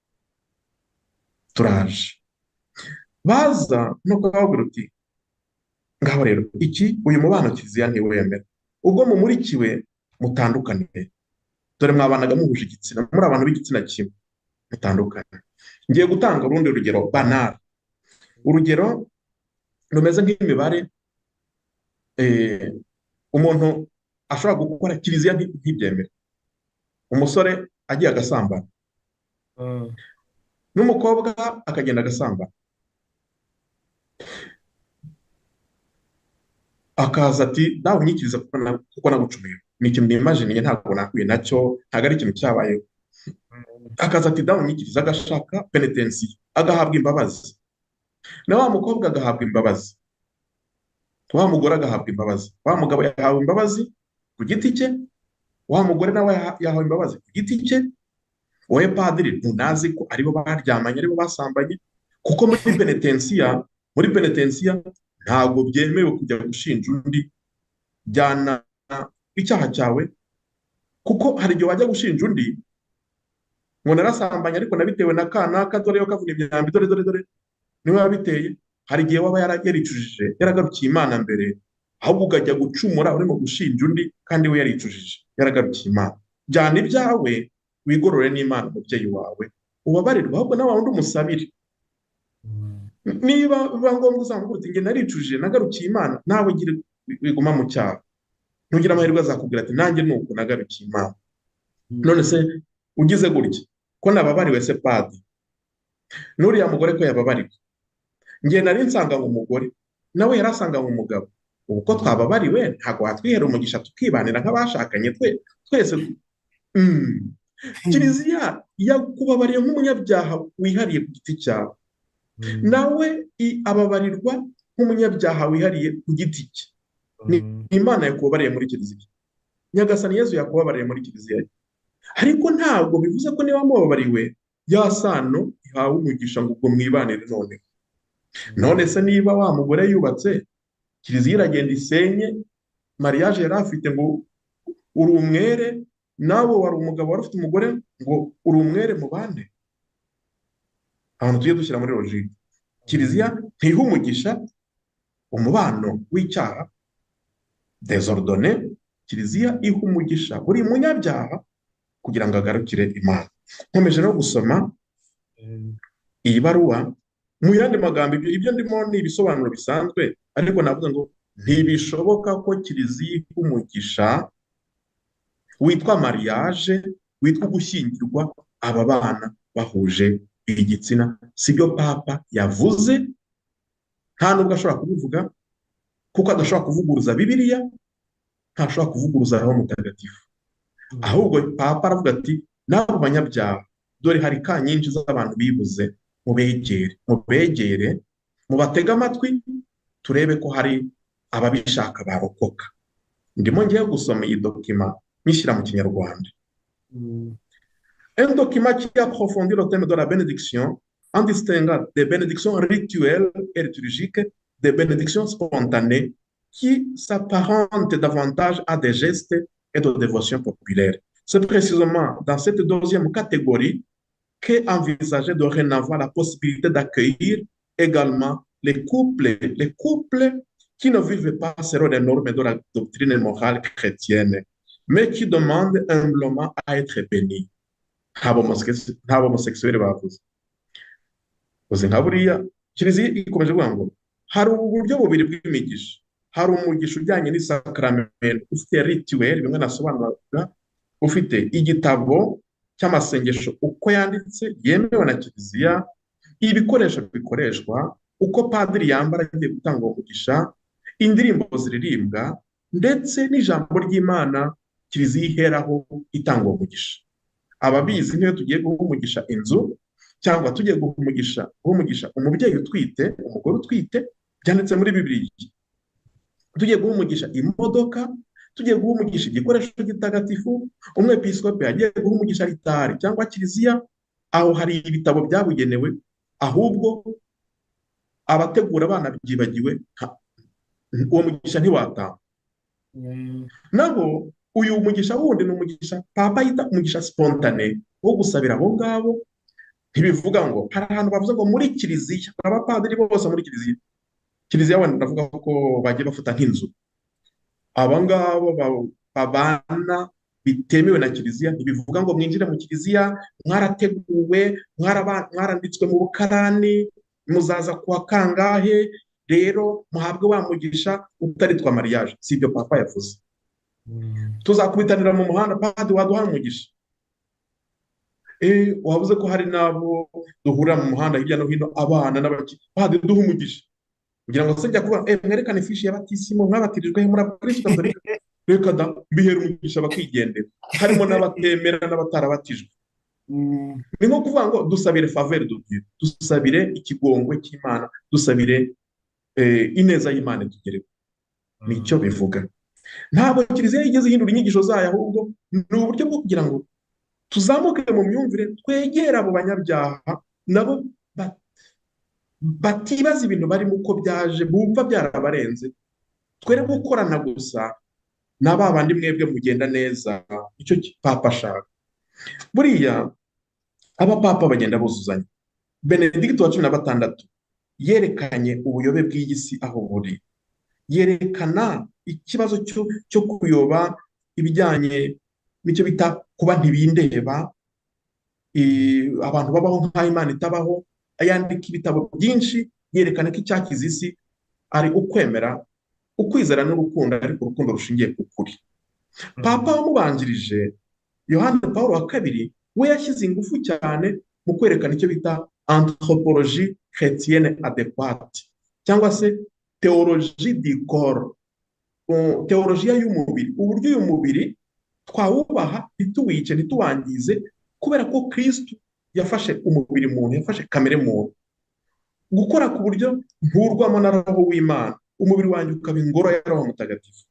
turaje." Baza no kubabwira uti: "Ngaho rero iki, uyu mubano Kiliziya ntiwemera. Ubwo mumurikiwe, mutandukane. Dore mwabanaga muhuje igitsina, muri abantu b'igitsina kimwe, mutandukane." Ngiye gutanga urundi rugero banal, urugero rumeze nk'imibare. Umuntu ashobora gukora, Kiliziya ntibyemere. Umusore agiye agasambana, n'umukobwa akagenda agasambana, akaza ati: "Nawe unyikiriza kuko nagucumuye." Ni ikintu nimajiniye, ntabwo nahuye nacyo, ntabwo ari ikintu cyabayeho. Akaza ati: "Dawe unyikiriza," agashaka penetensiyo, agahabwa imbabazi, na wa mukobwa agahabwa imbabazi, wa mugore agahabwa imbabazi, wa mugabo yahawe imbabazi ku giti cye, wa mugore nawe yahawe imbabazi ku giti cye. Wowe padiri ntunazi ko aribo baryamanye, aribo basambanye, kuko muri penetensiya ntabwo byemewe kujya gushinja undi. Jyana icyaha cyawe, kuko hari igihe wajya gushinja undi ngo narasambanye ariko nabitewe na kanaka, dore yo kavuna imyambi, dore dore dore niwe wabiteye. Hari igihe waba yaricujije, yaragarukiye Imana mbere, ahubwo ukajya gucumura urimo gushinja undi kandi we yaricujije, yaragarukiye Imana. Jyana ibyawe, wigorore n'Imana umubyeyi wawe, ubabarirwe, ahubwo nawe wundi umusabire. Niba biba ngombwa uzamubwira uti: "Njye naricujije, nagarukiye Imana," nawe ugire wiguma mu cyaha. Nugira amahirwe azakubwira ati: "Nanjye ni uko, nagarukiye Imana." None se ugize gutya, ko nababariwe se padi, n'uriya mugore ko yababariwe, njye nari nsanganywe umugore, nawe yari asanganywe umugabo, ubu ko twababariwe, ntabwo watwihera umugisha tukibanira nk'abashakanye twese? Kiliziya yakubabariye nk'umunyabyaha wihariye ku giti cyawe, nawe ababarirwa nk'umunyabyaha wihariye ku giti cye. Ni Imana yakubabariye muri Kiliziya, Nyagasani Yezu yakubabariye muri Kiliziya ye, ariko ntabwo bivuze ko niba mubabariwe ya sano ihawe umugisha ngo ubwo mwibanire noneho. None se niba wa mugore yubatse, Kiliziya iragenda isenye mariage yari afite ngo uri umwere, nawe wari umugabo wari ufite umugore ngo uri umwere mubane? Ahantu tujye dushyira muri logique. Kiliziya ntiha umugisha umubano w'icyaha désordonné. Kiliziya iha umugisha buri munyabyaha kugira ngo agarukire Imana. Nkomeje no gusoma iyi baruwa, mu yandi magambo, ibyo ndimo ni ibisobanuro bisanzwe, ariko navuga ngo ntibishoboka ko Kiliziya iha umugisha witwa mariage, witwa ugushyingirwa, aba bana bahuje igitsina. Sibyo Papa yavuze, nta nubwo ashobora kubivuga, kuko adashobora kuvuguruza Bibiliya, ntashobora kuvuguruza Roho Mutagatifu. Ahubwo Papa aravuga ati n'abo banyabyaha Dore hari ka nyinshi z'abantu bibuze, mubegere, mubegere, mubatege amatwi, turebe ko hari ababishaka barokoka. Ndimo ngiye gusoma iyi document nyishyira mu Kinyarwanda. Un document qui approfondit le thème de la bénédiction en distinguant des bénédictions rituelles et liturgiques des bénédictions spontanées qui s'apparentent davantage à des gestes et de dévotion populaire. C'est précisément dans cette deuxième catégorie qu'est envisagé dorénavant la possibilité d'accueillir également les couples qui ne vivent pas selon les normes de la doctrine morale chrétienne, mais qui demandent humblement à être bénis. Nta homosexuel bavuze. Uzi nka buriya Kiliziya ikomeje kuvuga ngo hari uburyo bubiri bw'imigisha: hari umugisha ujyanye n'isakramento, ufite rituel, bimwe nasobanuraga, ufite igitabo cy'amasengesho uko yanditse yemewe na Kiliziya, ibikoresho bikoreshwa, uko padiri yambara agiye gutanga uwo mugisha, indirimbo ziririmbwa, ndetse n'ijambo ry'Imana Kiliziya iheraho itanga uwo mugisha. Ababizi, nk'iyo tugiye guha umugisha inzu cyangwa tugiye guha umugisha umubyeyi utwite, umugore utwite, byanditse muri Bibiliya, tugiye guha umugisha imodoka, tugiye guha umugisha igikoresho gitagatifu, umwepiskopi agiye guha umugisha alitari cyangwa kiliziya, aho hari ibitabo byabugenewe. Ahubwo abategura abana byibagiwe, uwo mugisha ntiwatangwa. Naho uyu mugisha wundi ni umugisha Papa yita umugisha spontané wo gusabira abo ngabo. Ntibivuga ngo hari ahantu bavuze ngo muri kiliziya, abapadiri bose muri kiliziya, kiliziya wenda ndavuga ko bagiye bafata nk'inzu, aba ngabo babana bitemewe na kiliziya, ntibivuga ngo mwinjire mu kiliziya mwarateguwe, mwaranditswe mu bukarani, muzaza kuwa kangahe, rero muhabwe wa mugisha utaritwa mariage. Si ibyo Papa yavuze. Tuzakubitanira mu muhanda: "Padiri, waduha umugisha?" Wavuze ko hari n'abo duhurira mu muhanda hirya no hino, abana n'abaki: "Padiri, duha umugisha." Kugira ngo se njya kuvuga mwerekane ifishi ya batisimu, mwabatirijwe muri Abakristo Gatolika? Reka da, mbihera umugisha bakigendera, harimo n'abatemera n'abatarabatijwe. Ni nko kuvuga ngo dusabire faveur de Dieu, dusabire ikigongwe cy'Imana, dusabire ineza y'Imana itugereho. Nicyo bivuga. Ntabwo kiliziya yigeze ihindura inyigisho zayo, ahubwo ni uburyo bwo kugira ngo tuzamuke mu myumvire, twegere abo banyabyaha nabo batibaza ibintu barimo uko byaje, bumva byarabarenze. Twere gukorana gusa na ba bandi mwebwe mugenda neza. Icyo Papa ashaka, buriya abapapa bagenda buzuzanya. Benedicto wa 16 yerekanye ubuyobe bw'iyi si aho buri, yerekana ikibazo cyo kuyoba, ibijyanye n'icyo bita kuba ntibindeba, abantu babaho nk'aho Imana itabaho. Yandika ibitabo byinshi yerekana ko icyakiza isi ari ukwemera, ukwizera n'urukundo, ariko urukundo rushingiye ku kuri. Papa wamubanjirije, Yohani Paul wa kabiri, we yashyize ingufu cyane mu kwerekana icyo bita anthropologie chrétienne adéquate cyangwa se théologie du corps, théologie y'umubiri, uburyo uyu mubiri twawubaha, ntituwice, ntituwangize, kubera ko Kristu yafashe umubiri muntu, yafashe kamere muntu, gukora ku buryo nturwamo na Roho w'Imana, umubiri wanjye ukaba ingoro ya Roho Mutagatifu.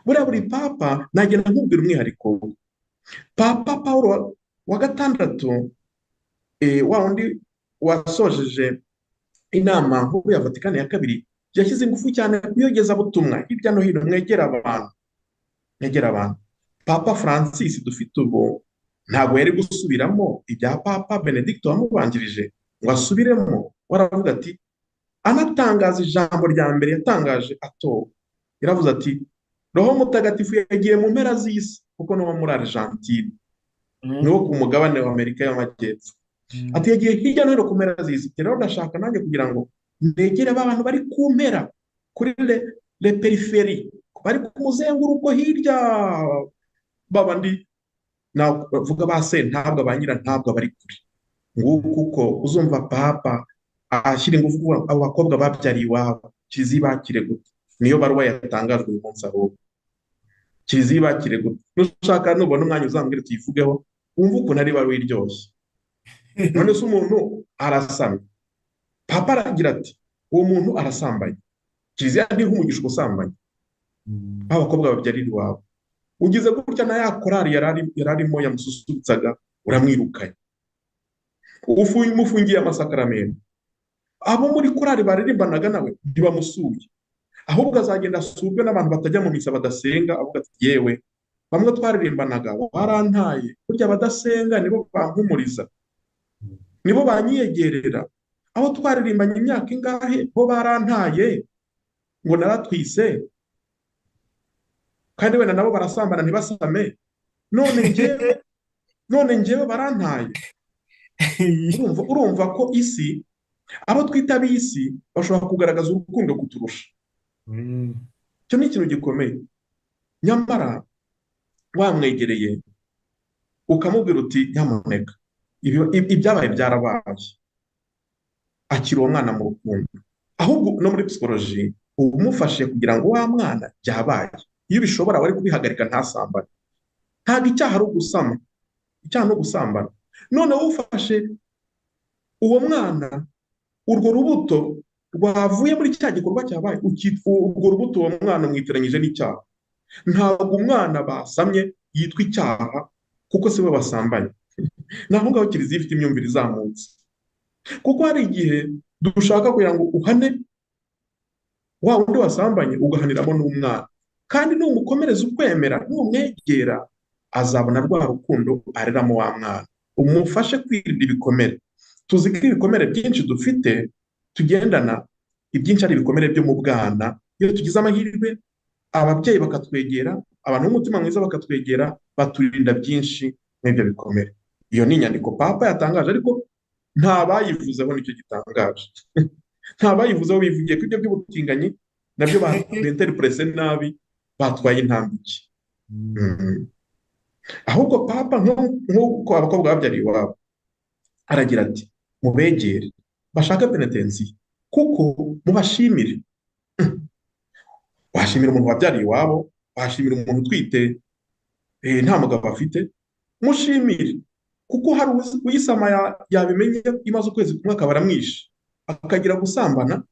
Buriya buri papa nagenda nkubwira umwihariko we. Papa Paul wa gatandatu, wa wundi wasojeje Inama Nkuru ya Vatikani ya Kabiri, yashyize ingufu cyane ku iyogezabutumwa hirya no hino, mwegera abantu, mwegera abantu. Papa Francis dufite ubu ntabwo yari gusubiramo ibya Papa Benedicto wamubanjirije ngo asubiremo. Waravuga ati, anatangaza ijambo rya mbere yatangaje atowe, yaravuze ati: "Roho Mutagatifu yagiye mu mpera z'isi," kuko ni uwo muri Argentine, ni wo ku mugabane wa Amerika y'Amajyepfo. Ati: "Yagiye hirya no hino ku mpera z'isi." Rero ndashaka nanjye kugira ngo negere ba bantu bari ku mpera, kuri les périphéries, bari ku muzenguruko hirya, babandi navuga ba se ntabwo, ba nyira ntabwo bari kure. Nguko uko uzumva Papa ashyira ingufu kuvuga abo bakobwa babyariye iwabo, kiliziya ibakire gute? Niyo baruwa yatangajwe uyu munsi. Ahubwo kiliziya ibakire gute? Nushaka, nubona umwanya, uzambwire tuyivugeho, wumve ukuntu ari ibaruwa iryoshye. None se umuntu arasamye, Papa aragira ati uwo muntu arasambanye, Kiliziya ntiha umugisha ubusambanyi, abakobwa babyarira iwabo. Ugize gutya na ya korari yari arimo yamususurutsaga uramwirukanye, umufungiye amasakaramentu. Abo muri korari baririmbanaga nawe ntibamusuye, ahubwo azagenda asurwe n'abantu batajya mu misa badasenga, avuga ati yewe bamwe twaririmbanaga warantaye, burya abadasenga nibo bampumuriza, nibo banyiyegerera, abo twaririmbanye imyaka ingahe bo barantaye ngo naratwise, kandi wenda nabo barasambana ntibasame, none njyewe barantaye. Urumva ko isi, abo twita ab'isi bashobora kugaragaza urukundo kuturusha. Icyo ni ikintu gikomeye. Nyamara wamwegereye ukamubwira uti nyamuneka ibyabaye byarabaye, akira uwo mwana mu rukundo. Ahubwo no muri psychologie umufashe kugira ngo wa mwana byabaye, iyo ubishobora wari kubihagarika ntasambane. Ntabwo icyaha ari ugusama, icyaha no gusambana. None ufashe uwo mwana, urwo rubuto rwavuye muri cya gikorwa cyabaye, urwo rubuto uwo mwana umwitiranyije n'icyaha. Ntabwo umwana basamye yitwa icyaha kuko si we basambanye. Naho ngaho Kiliziya ifite imyumvire izamutse, kuko hari igihe dushaka kugira ngo uhane wa wundi wasambanye ugahaniramo n'umwana, kandi numukomereza ukwemera, numwegera azabona rwa rukundo areramo wa mwana, umufashe kwirinda ibikomere. Tuzi ko ibikomere byinshi dufite tugendana, ibyinshi ari ibikomere byo mu bwana. Iyo tugize amahirwe ababyeyi bakatwegera, abantu b'umutima mwiza bakatwegera, baturinda byinshi n'ibyo bikomere. Iyo ni inyandiko Papa yatangaje, ariko nta bayivuzeho, nicyo gitangaje. Nta bayivuzeho, bivugiye ko ibyo by'ubutinganyi nabyo benterprese nabi, batwaye intambike. Ahubwo Papa nk'uko abakobwa babyariye iwabo, aragira ati mubegere bashake penetensiya, kuko mubashimire. Washimira umuntu wabyariye iwabo, washimira umuntu utwite nta mugabo afite, mushimire, kuko hari uyisama yabimenye imaze ukwezi kumwe akaba aramwishe, akagira gusambana,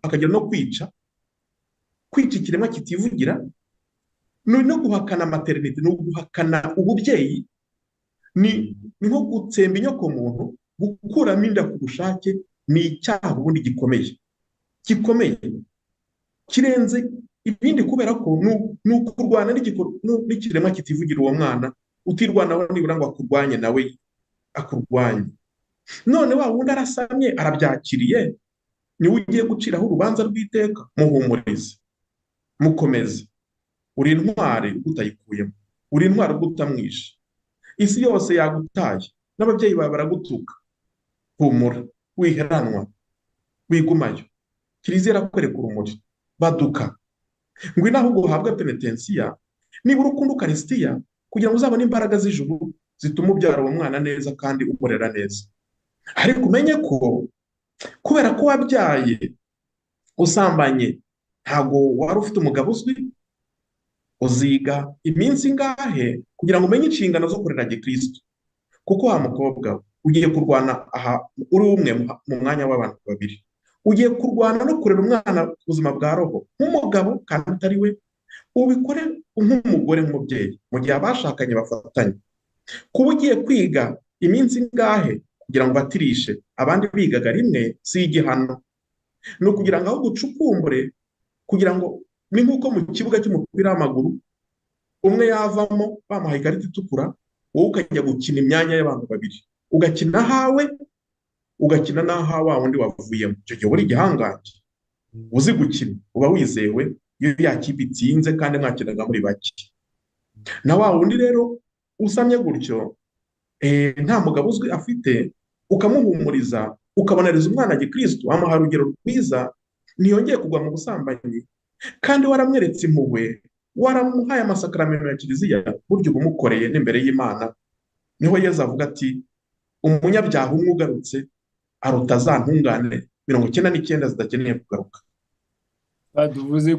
akagira no kwica ikiremwa kitivugira, no guhakana maternité, no guhakana ububyeyi, ni nko gutsemba inyoko muntu, gukuramo inda ku bushake ni icyaha ubundi gikomeye, gikomeye kirenze ibindi, kubera ko ni ukurwana n'ikiremwa kitivugira uwo mwana, utirwanaho nibura ngo akurwanye nawe akurwanye. None wa wundi arasamye arabyakiriye, niwe ugiye guciraho urubanza rw'iteka. Muhumurize, mukomeze, uri intwari utayikuyemo, uri intwari utamwishe, isi yose yagutaye n'ababyeyi bawe baragutuka, humura, wiheranwa, wigumayo, Kiliziya irakwereka urumuri, baduka, ngwino ahubwo uhabwe penetensiya, nibura ukunda ukarisitiya, kugira ngo uzabone imbaraga z'ijuru zituma ubyara uwo mwana neza kandi umurera neza. Ariko umenye ko kubera ko wabyaye usambanye, ntabwo wari ufite umugabo uzwi, uziga iminsi ingahe kugira ngo umenye inshingano zo kurera gikristo? Kuko wa mukobwa ugiye kurwana aha uri umwe mu mwanya w'abantu babiri, ugiye kurwana no kurera umwana ubuzima bwa roho nk'umugabo kandi utari we, ubikore nk'umugore nk'umubyeyi mu gihe abashakanye bafatanye. Kuba ugiye kwiga iminsi ingahe kugira ngo batirishe abandi bigaga rimwe si igihano, ni ukugira ngo aho gucukumbure, kugira ngo ni nk'uko mu kibuga cy'umupira w'amaguru umwe yavamo bamuhaye ikarita itukura, wowe ukajya gukina imyanya y'abantu babiri, ugakina ahawe ugakina n'aha wa wundi wavuyemo. Icyo gihe uri igihangange, uzi gukina, uba wizewe iyo ya kipe itsinze kandi mwakinaga muri bake. Na wa wundi rero usamye gutyo, nta mugabo uzwi afite, ukamuhumuriza, ukabonereza umwana gikristo, wamuha urugero rwiza, ntiyongeye kugwa mu busambanyi, kandi waramweretse impuhwe, waramuhaye amasakaramentu ya Kiliziya, burya uba umukoreye n'imbere y'Imana. Niho Yezu avuga ati umunyabyaha umwe ugarutse aruta za ntungane 99 zidakeneye kugaruka. Uvuze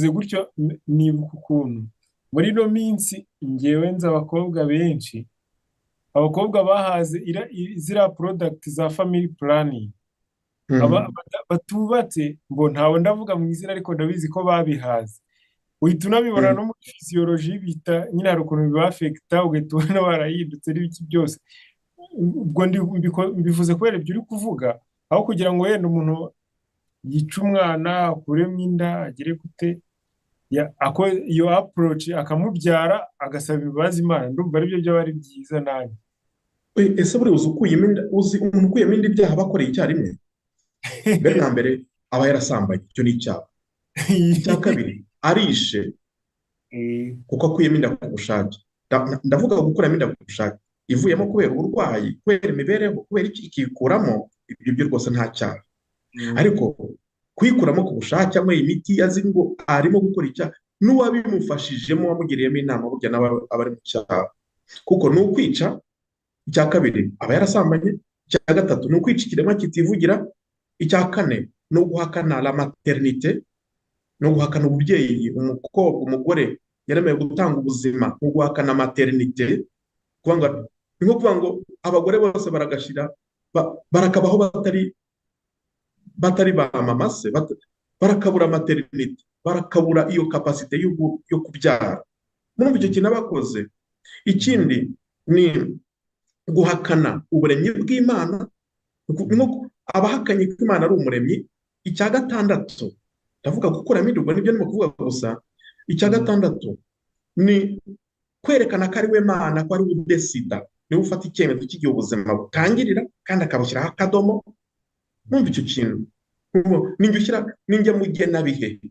gutyo, nibuka ukuntu muri ino minsi ngewe nzi abakobwa benshi Abakobwa bahaze ziriya produits za family planning, batubatse ngo ntawe ndavuga mu izina, ariko ndabizi ko babihaze. Uhita unabibona no muri physiologie, bita nyine hari ukuntu biba-affecta, ugahita ubona barahindutse n'ibiki byose. Ubwo mbivuze kubera ibyo uri kuvuga, aho kugira ngo wenda umuntu yice umwana, akuremo inda, agere gute, iyo approach akamubyara, agasaba imbabazi Imana, ndumva aribyo byaba ari byiza nanjye. Ese buriya uzi ukuyemo inda, uzi umuntu ukuyemo inda ibyaha aba akoreye icyarimwe? Mbere na mbere aba yarasambanye, icyo ni icyaha. Icya kabiri, arishe, kuko akuyemo inda ku bushake. Ndavuga gukuramo inda ku bushake. Ivuyemo kubera uburwayi, kubera imibereho, kubera iki, ikikuramo, ibyo byo rwose nta cyaha. Ariko kuyikuramo ku bushake anyweye imiti, azi ngo arimo gukora icyaha, n'uwabimufashijemo, wamugiriyemo inama, burya nawe aba ari mu cyaha, kuko ni ukwica. Icya kabiri, aba yarasambanye. Icya gatatu, ni ukwica ikiremwa kitivugira. Icya kane, ni uguhakana la maternité, ni uguhakana ububyeyi. Umukobwa, umugore yaremewe gutanga ubuzima, ni uguhakana maternité. Kuvuga ngo ni nko kuvuga ngo abagore bose baragashira, barakabaho batari ba mama se, barakabura maternité, barakabura iyo capacité yo kubyara. Murumva icyo kintu abakoze. Ikindi ni guhakana uburemyi bw'Imana, ni nko abahakanye ko Imana ari umuremyi. Icya gatandatu, ndavuga gukuramo inda, ubwo nibyo ndimo kuvuga gusa. Icya gatandatu ni kwerekana ko ari we Mana, ko ari we u-décida, niwe ufata icyemezo cy'igihe ubuzima butangirira kandi akabushyiraho akadomo. Mwumva icyo kintu? Ninjye ushyira, ninjye mugenabihe,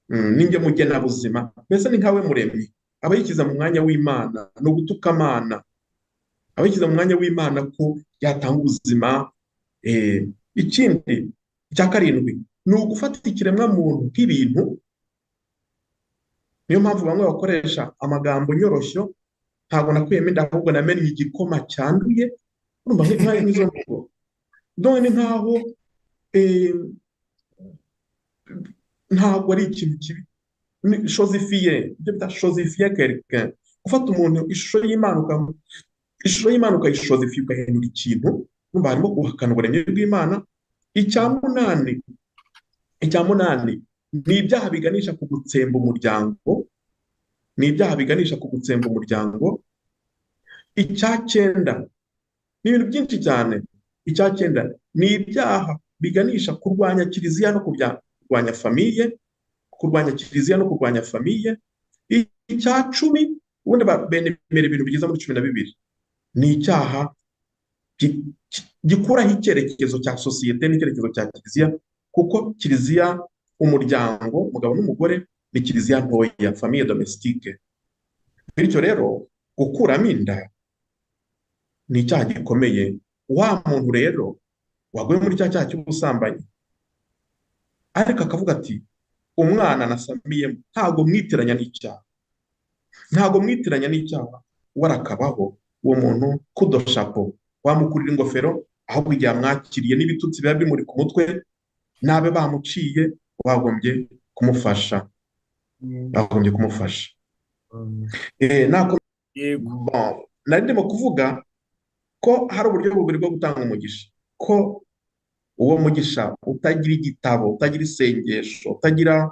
ninjye mugenabuzima, mbese ni nkawe muremyi. Aba yishyize mu mwanya w'Imana, ni ugutuka Imana. Aba yishyize mu mwanya w'Imana ko yatanga ubuzima. Ikindi, icya karindwi, ni ugufata ikiremwamuntu nk'ibintu. Niyo mpamvu bamwe bakoresha amagambo nyoroshyo: "Ntabwo nakuyemo inda, ahubwo namennye igikoma cyanduye." Urumva nk'izo mvugo, donc ni nkaho ntabwo ari ikintu kibi. Ni chosifier, ibyo bita chosifier quelqu'un, gufata umuntu ishusho y'Imana, ishusho y'Imana ukayi-chosifier, ugahindura ikintu. Urumva harimo guhakana uburemyi bw'Imana. Icya munani ni ibyaha biganisha ku gutsemba umuryango, ni ibyaha biganisha ku gutsemba umuryango. Icya cyenda, ni ibintu byinshi cyane. Icya cyenda ni ibyaha biganisha kurwanya kiliziya no kurwanya famille, kurwanya kiliziya no kurwanya famille. Icya 10, ubundi benemera ibintu bigeze muri 12, ni icyaha gikuraho icyerekezo cya sosiyete n'icyerekezo cya kiliziya, kuko kiliziya, umuryango, umugabo n'umugore, ni kiliziya ntoya, famille domestique. Bityo rero gukuramo inda ni icyaha gikomeye. Wa muntu rero waguye muri cya cyaha cy'ubusambanyi, ariko akavuga ati: "Umwana nasamiyemo ntabwo mwitiranya n'icyaha, ntabwo mwitiranya n'icyaha," warakabaho. Uwo muntu kudoshapo, wamukurira ingofero. Ahubwo igihe amwakiriye n'ibitutsi biba bimuri ku mutwe, n'abe bamuciye, wagombye kumufasha, bagombye kumufasha. Bon, nari ndimo kuvuga ko hari uburyo bubiri bwo gutanga umugisha, ko uwo mugisha utagira igitabo, utagira isengesho, utagira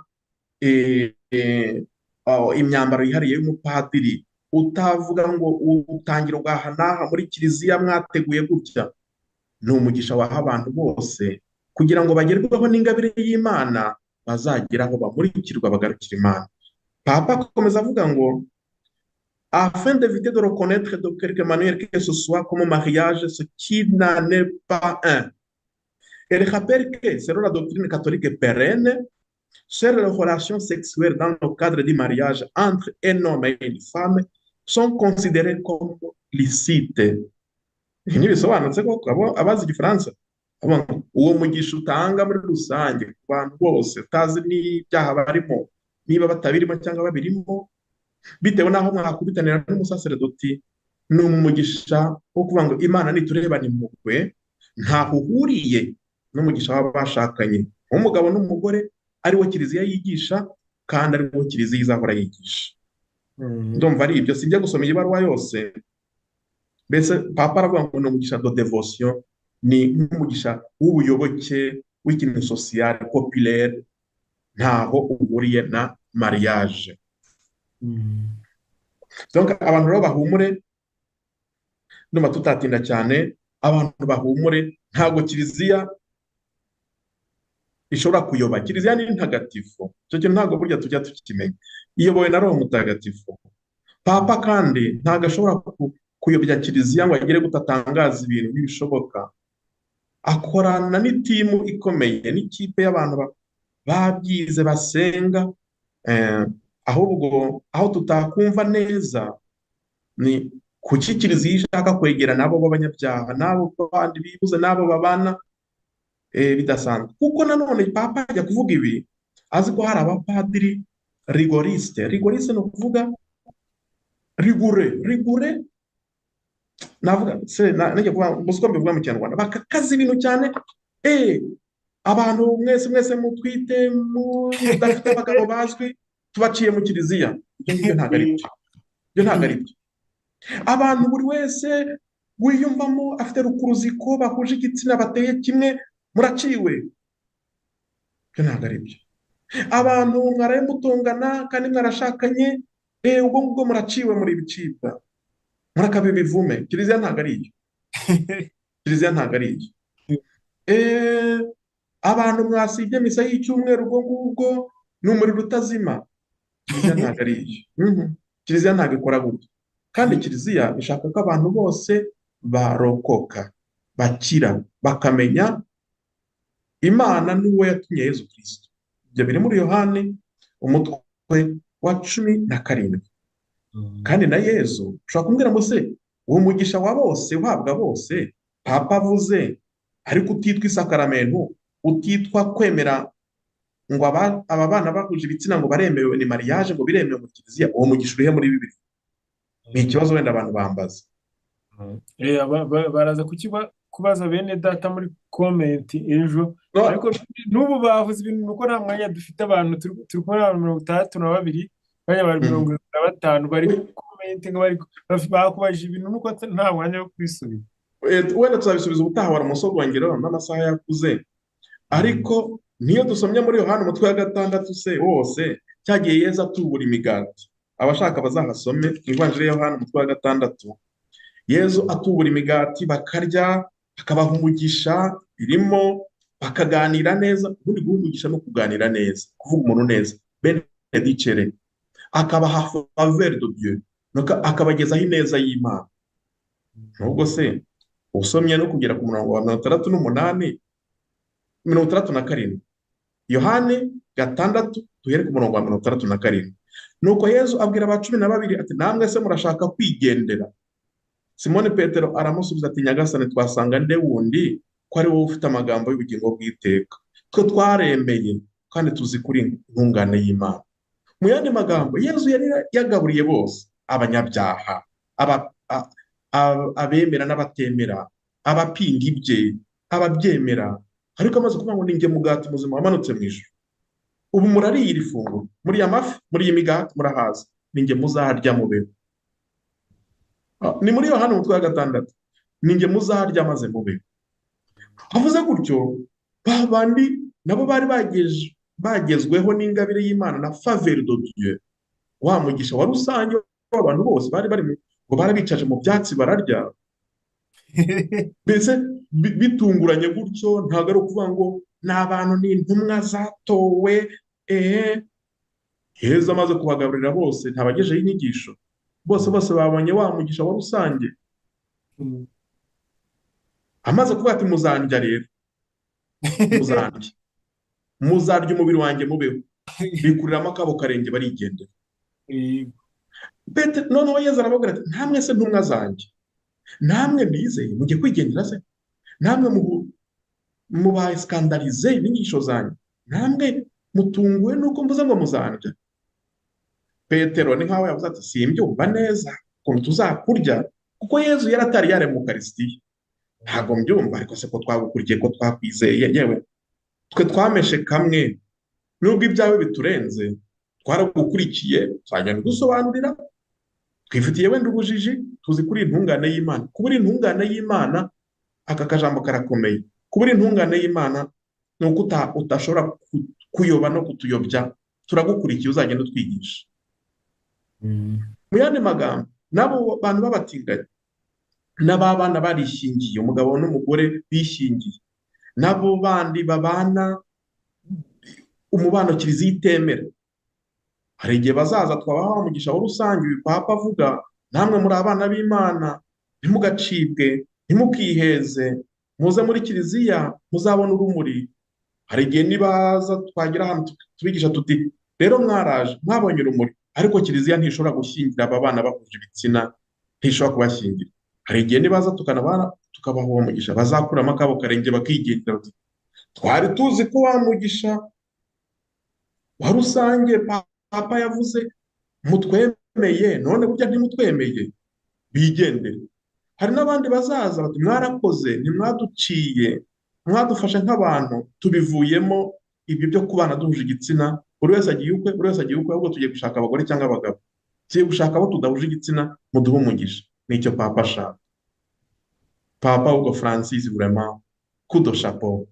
imyambaro yihariye y'umupadiri, utavuga ngo utangira ugaha n'aha muri kiliziya mwateguye gutya. Ni umugisha waha abantu bose kugira ngo bagerweho n'ingabire y'Imana, bazagere aho bamurikirwa, bagarukira Imana. Papa akomeza avuga ngo: "Afin d'éviter de reconnaître de quelque manière que ce soit comme mariage ce qui n'en est pas un. Elle rappelle que, selon la doctrine catholique pérenne, seules les relations sexuelles dans le cadre du mariage entre un homme et une femme sont considérées comme licites." Ntibisobanutse koko? Abazi igifaransa bavuga ngo uwo mugisha utanga muri rusange ku bantu bose, utazi n'ibyaha barimo, niba batabirimo cyangwa babirimo, bitewe n'aho mwakubitanira n'umusaseredoti, ni umugisha wo kuvuga ngo Imana niturebana impuhwe, ntaho uhuriye n'umugisha w'abashakanye, umugabo n'umugore, ari wo kiliziya yigisha kandi ari wo kiliziya izahora yigisha. Ndumva ari ibyo, sinjya gusoma iyi baruwa yose. Mbese Papa aravuga ngo ni umugisha de dévotion, ni nk'umugisha w'ubuyoboke, w'ikintu social populaire, ntaho uhuriye na mariage. Donc abantu rero bahumure, ndumva tutatinda cyane, abantu bahumure, ntabwo Kiliziya ishobora kuyoba. Kiliziya ni ntagatifu, icyo kintu ntabwo burya tujya tukimenya, iyobowe na Roho Mutagatifu. Papa kandi ntabwo ashobora kuyobya Kiliziya ngo agere gute atangaza ibintu ntibishoboka. Akorana n'itimu ikomeye, n'ikipe y'abantu babyize basenga. Ahubwo aho tutakumva neza ni kuki Kiliziya ishaka kwegera nabo b'abanyabyaha, n'abo bandi bibuze, n'abo babana bidasanzwe. Kuko nanone Papa ajya kuvuga ibi azi ko hari abapadiri rigoristes. Rigoriste ni ukuvuga rigoureux. Rigoureux navuga se najya kuvuga muzi ko mbivuga mu Kinyarwanda, bakakaza ibintu cyane. Abantu mwese mwese mutwite, mudafite abagabo bazwi, tubaciye mu Kiliziya. Ibyo ngibyo ntabwo ari byo, ibyo ntabwo ari byo. Abantu buri wese wiyumvamo afite rukuruziko, bahuje igitsina, bateye kimwe, muraciwe. Ibyo ntabwo ari byo. Abantu mwaraye mutongana kandi mwarashakanye, ubwo ngubwo muraciwe, muri ibicibwa, murakaba ibivume. Kiliziya ntabwo ari iyo, Kiliziya ntabwo ari iyo. Abantu mwasibye misa y'icyumweru, ubwo ngubwo ni umuriro utazima. Kiliziya ntabwo ari iyo. Kiliziya ntabwo ikora gutyo. Kandi Kiliziya ishaka ko abantu bose barokoka, bakira, bakamenya Imana n'uwo yatumye, Yezu Kristo. Ibyo biri muri Yohani umutwe wa 17. Kandi na Yezu, ushobora kumbwira ngo se uwo mugisha wa bose uhabwa bose Papa avuze, ariko utitwa isakaramentu, utitwa kwemera ngo aba bana bahuje ibitsina ngo baremewe, ni mariage, ngo biremewe mu Kiliziya, uwo mugisha urihe muri Bibiliya? Ni ikibazo wenda abantu bambaza. Baraza kubaza bene data muri comment ejo. No, ariko n'ubu bavuze ibintu, nuko nta mwanya dufite. Abantu turi kumwe n'abantu 62, abandi bari 75 bari commenting, bari bakubajije ibintu, nuko nta mwanya wo kubisubiza. Wenda tuzabisubiza ubutaha, waramusogongero n'amasaha yakuze. Ariko niyo dusomye muri Yohani umutwe wa 6 se wose, cyagiye Yezu atubura imigati, abashaka bazahasome mu Ivanjiri ya Yohani umutwe wa 6, Yezu atubura imigati bakarya, akabaha umugisha irimo, bakaganira neza. Ubundi guha umugisha no kuganira neza, kuvuga umuntu neza, benedicere, akabaha faveur de Dieu, nuko akabagezaho ineza y'Imana. Nubwo se usomye no kugera ku murongo wa 68, 67, Yohani 6, duhere ku murongo wa 67. Nuko Yezu abwira aba 12 ati: "Namwe se murashaka kwigendera?" Simoni Petero aramusubiza ati: "Nyagasani, twasanga nde wundi, ko ari wowe ufite amagambo y'ubugingo bw'iteka? Twe twaremeye kandi tuzi kuri intungane y'Imana." Mu yandi magambo, Yezu yari yagaburiye bose, abanyabyaha, abemera n'abatemera, abapinga ibye, ababyemera. Ariko amaze kuvuga ngo: "Ni njye mugati muzima wamanutse mu ijuru, ubu murariye iri funguro, muri amafi, muri iyi migati murahaza, ni njye muzarya mubeho." Ni muri Yohani umutwe wa 6, "Ni njye muzarya maze mubeho." Avuze gutyo, ba bandi nabo bari bagezweho n'ingabire y'Imana na faveur de Dieu, wa mugisha wa rusange w'abantu bose, bari bari ngo barabicaje mu byatsi bararya. Mbese bitunguranye gutyo, ntabwo ari ukuvuga ngo ni abantu, ni intumwa zatowe. Yezu amaze kubagaburira bose, ntabagejeho inyigisho, bose bose babonye wa mugisha wa rusange. Amaze kuvuga ati: "Muzandya rero, muzandya, muzarya umubiri wanjye mubeho," bikuriramo akabo karenge barigendera. Petero noneho Yezu arababwira ati: "Namwe se ntumwa zanjye, namwe nizeye, mugiye kwigendera se? Namwe mubaye scandalisés n'inyigisho zanjye? Namwe mutunguwe nuko mvuze ngo muzandya?" Petero ni nkaho yavuze ati: "Simbyumva neza ukuntu tuzakurya," kuko Yezu yari atari yarema Ukarisitiya. "Ntabwo mbyumva, ariko se ko twagukurikiye, ko twakwizeye, yewe twe twameshe kamwe, nubwo ibyawe biturenze, twaragukurikiye, tuzagenda dusobanurira." Twifitiye wenda ubujiji, tuzi kuri intungane y'Imana. Kuba uri intungane y'Imana, aka kajambo karakomeye. Kuba uri intungane y'Imana ni uko utashobora kuyoba no kutuyobya, turagukurikiye uzagenda utwigisha. Mu yandi magambo, n'abo bantu b'abatinganyi, n'ababana barishingiye, umugabo n'umugore bishingiye, n'abo bandi babana umubano kiliziya itemera, hari igihe bazaza twabaha wa mugisha wa rusange uyu papa avuga, namwe muri abana b'Imana, ntimugacibwe, ntimukiheze, muze muri kiliziya muzabona urumuri. Hari igihe nibaza twagira ahantu tubigisha tuti rero mwaraje mwabonye urumuri, ariko kiliziya ntishobora gushyingira aba bana bahuje ibitsina, ntishobora kubashyingira. Hari igihe nibaza tukabaha uwo mugisha, bazakuramo akabo karenge bakigendera bati twari tuzi ko wa mugisha wa rusange papa yavuze mutwemeye, none burya ntimutwemeye, bigendere. Hari n'abandi bazaza bati mwarakoze, ntimwaduciye, mwadufashe nk'abantu, tubivuyemo ibyo byo kubana duhuje igitsina, buri wese agiye ukwe, buri wese agiye ukwe, ahubwo tugiye gushaka abagore cyangwa abagabo, tugiye gushaka abo tudahuje igitsina, muduhe umugisha. Nicyo papa ashaka. Papa Hugo Francis vraiment coup de chapeau,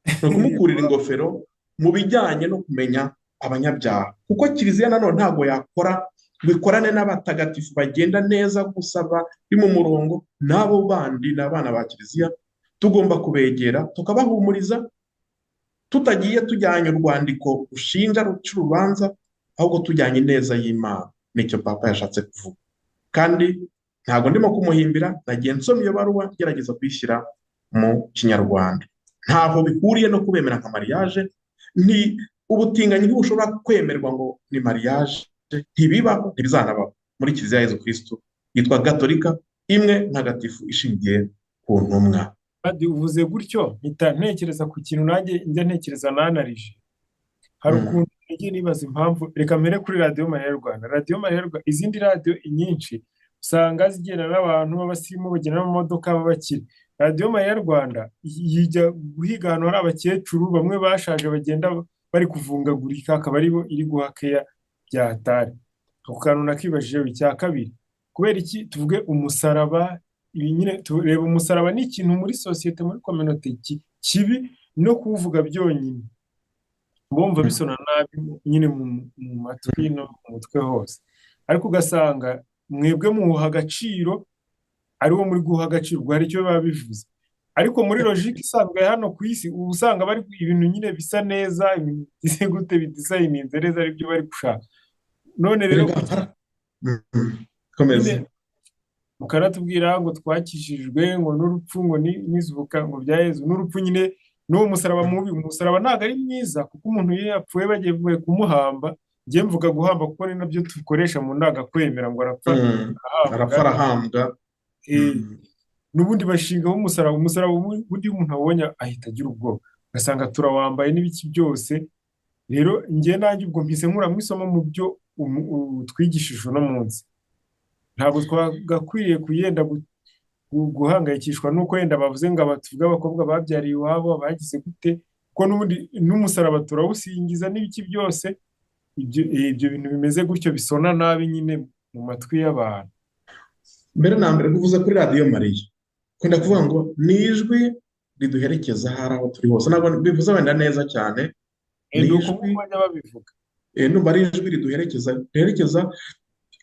ni ukumukurira ingofero mu bijyanye no kumenya abanyabyaha, kuko kiliziya nanone ntabwo yakora ngo ikorane n'abatagatifu bagenda neza gusa bari mu murongo, n'abo bandi ni abana ba kiliziya, tugomba kubegera tukabahumuriza, tutagiye tujyanye urwandiko rushinja ruca urubanza, ahubwo tujyanye ineza y'Imana. Nicyo papa yashatse kuvuga, kandi ntabwo ndimo kumuhimbira, nagiye nsoma iyo baruwa ngerageza kuyishyira mu kinyarwanda. Ntaho bihuriye no kubemera nka mariage, ni ubutinganyi ntibushobora kwemerwa ngo ni mariage, ntibibaho, ntibizanabaho muri kiliziya ya Yezu Kristu yitwa Gatolika imwe ntagatifu ishingiye ku ntumwa. Padiri, uvuze gutyo mpita ntekereza ku kintu nanjye njya ntekereza nanarije. Hari ukuntu nagiye nibaza impamvu, reka mpere kuri Radiyo Mariya Rwanda. Radiyo Mariya Rwanda, izindi radiyo nyinshi usanga zigenda n'abantu b'abasirimu, bagenda mu modoka b'abakire. Radiyo Mariya Rwanda yijya guhiga ahantu hari abakecuru bamwe bashaje bagenda bari kuvungagurika, akaba aribo iri guha keya bya hatari. Ako kantu nakibajije. Icya kabiri, kubera iki tuvuge umusaraba, ibi nyine tureba umusaraba ni ikintu muri sosiyete, muri communauté kibi, no kuwuvuga byonyine bumva bisona nabi nyine mu matwi no mu mutwe hose, ariko ugasanga mwebwe muwuha agaciro, ari wo muri guha agaciro, ubwo hari icyo biba bivuze. Ariko muri logique isanzwe hano ku isi, uba usanga bari ibintu nyine bisa neza, ibintu bigize gute, bidesigninze neza, aribyo bari gushaka. None rero Erega komeza. Nyine mukanatubwira ngo twakijijwe ngo n'urupfu, ngo n'izuka ngo bya Yezu, n'urupfu nyine n'uwo musaraba mubi. Umusaraba ntabwo ari mwiza, kuko umuntu iyo yapfuye bagiye kumuhamba, njye mvuga guhamba kuko ni nabyo dukoresha mu ndangakwemera, ngo arapfa Arapfa arahabwa, arahambwa. N'ubundi bashingaho umusaraba. Umusaraba ubundi iyo umuntu awubonye ahita agira ubwoba, ugasanga turawambaye n'ibiki byose. Rero njye nanjye ubwo mpise nkuramo isomo mu byo utwigishije uno munsi. Ntabwo twagakwiriye kuyenda guhangayikishwa n'uko wenda bavuze ngo aba tuvuge abakobwa babyariye iwabo bagize gute, kuko n'ubundi n'umusaraba turawusingiza n'ibiki byose. Ibyo bintu bimeze gutyo bisona nabi nyine mu matwi y'abantu. Mbere na mbere kuvuze kuri Radiyo Mariya, kunda kuvuga ngo ni ijwi riduherekeza ahari aho turi hose, ntabwo bivuze wenda neza cyane. Ni Ni uko ijwi nguko bajya babivuga. Numva ari ijwi riduherekeza, riherekeza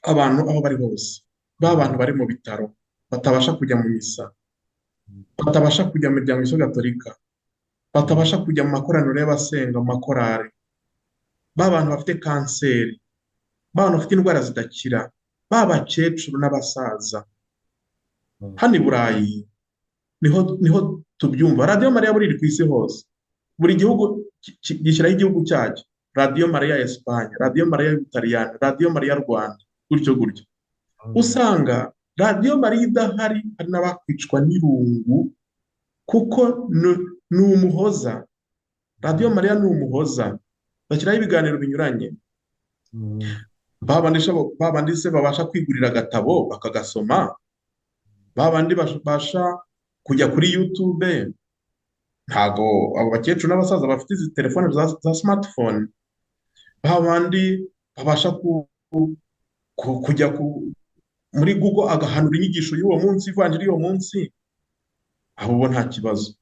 abantu aho bari hose, ba bantu bari mu bitaro batabasha kujya mu misa, batabasha kujya mu miryango ya gatolika, batabasha kujya mu makoraniro y'abasenga, mu makorari, ba bantu bafite kanseri, ba bantu bafite indwara zidakira, ba bakecuru n'abasaza. Hano i Burayi niho tubyumva. Radiyo Mariya buri iri ku isi hose, buri gihugu gishyiraho igihugu cyacyo, Radiyo Mariya ya Esipanye, Radiyo Mariya y'Ubutaliyani, Radiyo Mariya Rwanda, gutyo gutyo. Usanga Radiyo Mariya idahari hari n'abakwicwa n'irungu, kuko ni umuhoza. Radiyo Mariya ni umuhoza, bashyiraho ibiganiro binyuranye. Ba bandi se babasha kwigurira agatabo bakagasoma, ba bandi babasha kujya kuri YouTube, ntago abo bakecuru n'abasaza bafite izi telefone za smartphone, ba bandi babasha kujya Muri Google agahanura inyigisho y'uwo munsi, ivanjiri y'uwo munsi, abo bo nta kibazo.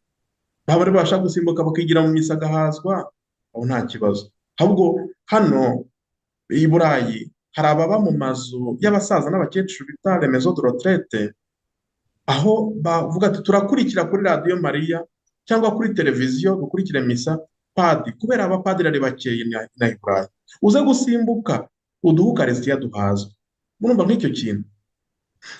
Baba bari babasha gusimbuka bakigira mu misa agahazwa, abo nta kibazo. Ahubwo hano i Burayi hari ababa mu mazu y'abasaza n'abakecuru bita les maisons de retraite, aho bavuga ati turakurikira kuri Radiyo Mariya cyangwa kuri televiziyo dukurikire misa padi, kubera abapadiri ari bakeya inaha i Burayi, uze gusimbuka uduhe ukarisitiya duhazwe. Murumva nk'icyo kintu,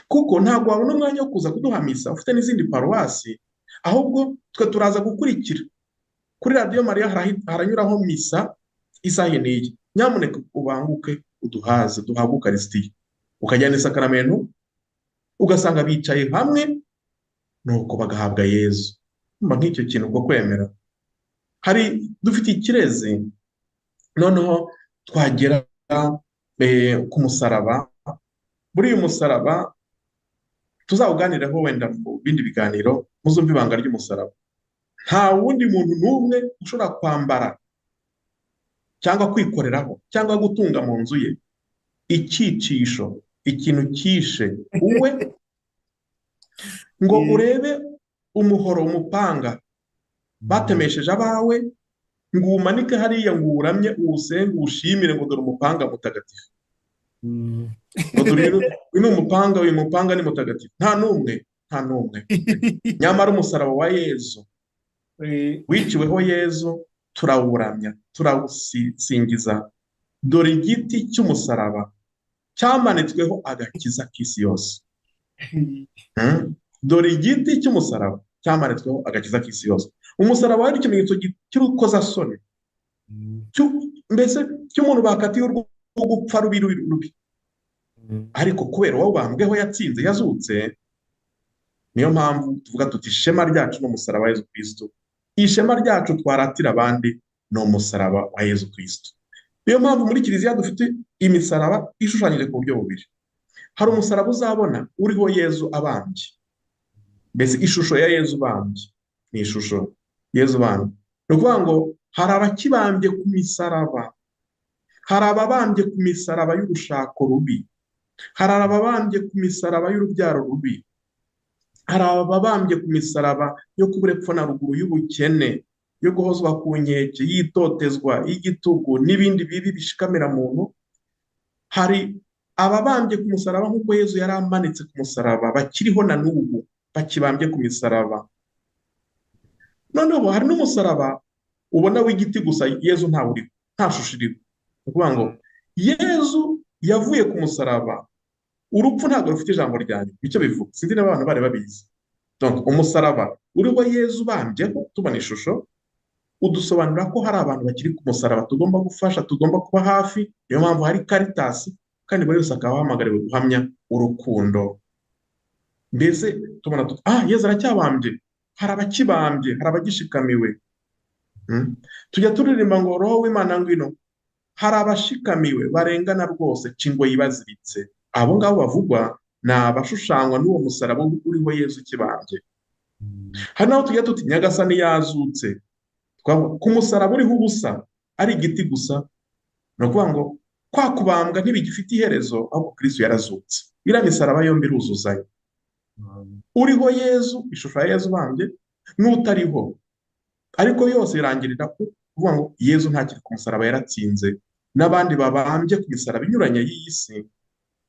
kuko ntabwo wabona umwanya wo kuza kuduha misa ufite n'izindi paruwasi, ahubwo twe turaza gukurikira kuri Radiyo Mariya, haranyuraho misa isaha n'iyi, nyamuneka ubanguke uduhaze, duhabwe ukarisitiya. Ukajyana isakaramentu, ugasanga bicaye hamwe, nuko bagahabwa Yezu. Mba nk'icyo kintu ubwo kwemera hari dufite ikirezi. Noneho twagera ku musaraba. Buriya umusaraba tuzawuganireho wenda mu bindi biganiro, muzumve ibanga ry'umusaraba. Nta wundi muntu n'umwe ushobora kwambara cyangwa kwikoreraho cyangwa gutunga mu nzu ye icyicisho, ikintu cyishe uwe, ngo urebe umuhoro, umupanga batemesheje abawe, ngo uwumanike hariya, ngo uwuramye, uwusenge, uwushimire, ngo dore umupanga mutagatifu, ngo dore uyu ni umupanga, uyu mupanga ni mutagatifu. Nta n'umwe, nta n'umwe. Nyamara umusaraba wa Yezu wiciweho Yezu turawuramya, turawusingiza. Dore igiti cy'umusaraba cyamanitsweho agakiza k'isi yose. Dore igiti cy'umusaraba cyamanitsweho agakiza k'isi yose. Umusaraba wari ikimenyetso cy'urukozasoni, mbese cy'umuntu bakatiye urwo gupfa rubi rubi rubi, ariko kubera uwawubambweho yatsinze, yazutse. Niyo mpamvu tuvuga tuti ishema ryacu ni umusaraba wa Yezu Kristo, ishema ryacu twaratira abandi ni umusaraba wa Yezu Kristo. Niyo mpamvu muri kiliziya dufite imisaraba ishushanyije ku buryo bubiri. Hari umusaraba uzabona uriho Yezu abambye, mbese ishusho ya Yezu ubambye, ni ishusho Yezu ubambye. Ni ukuvuga ngo hari abakibambye ku misaraba, hari ababambye ku misaraba y'urushako rubi, hari ababambye ku misaraba y'urubyaro rubi, hari ababambye ku misaraba yo kubura epfo na ruguru, y'ubukene, yo guhozwa ku nkeke, y'itotezwa, y'igitugu n'ibindi bibi bishikamira muntu. Hari ababambye ku musaraba nk'uko Yezu yari amanitse ku musaraba, bakiriho na n'ubu bakibambye ku misaraba. Noneho hari n'umusaraba ubona w'igiti gusa, Yezu ntawe uriho, nta shusho iriho. Ni ukuvuga ngo Yezu yavuye ku musaraba, urupfu ntabwo rufite ijambo rya nyuma, icyo bivuga sinzi niba abantu bari babizi. Donc umusaraba uriho Yezu ubambyeho, tubona ishusho, udusobanurira ko hari abantu bakiri ku musaraba tugomba gufasha, tugomba kuba hafi. Niyo mpamvu hari Caritas, kandi buri wese akaba ahamagariwe guhamya urukundo. Mbese tubona tuti Yezu aracyabambye, hari abakibambye, hari abagishikamiwe. Tujya turirimba ngo Roho w'Imana ngwino, hari abashikamiwe barengana rwose, cingo yibaziritse. Abo ngabo bavugwa ni abashushanywa n'uwo musaraba uriho Yezu ukibambye. Hari n'aho tujya tuti Nyagasani yazutse, ku musaraba uriho ubusa, ari igiti gusa. Ni ukuvuga ngo kwa kubambwa ntibigifite iherezo, ahubwo Kristo yarazutse. Iriya misaraba yombi iruzuzanya, uriho Yezu, ishusho ya Yezu ubambye, n'utariho, ariko yose irangirira ku kuvuga ngo Yezu ntakiri ku musaraba, yaratsinze. N'abandi babambye ku misaraba inyuranye y'iyi si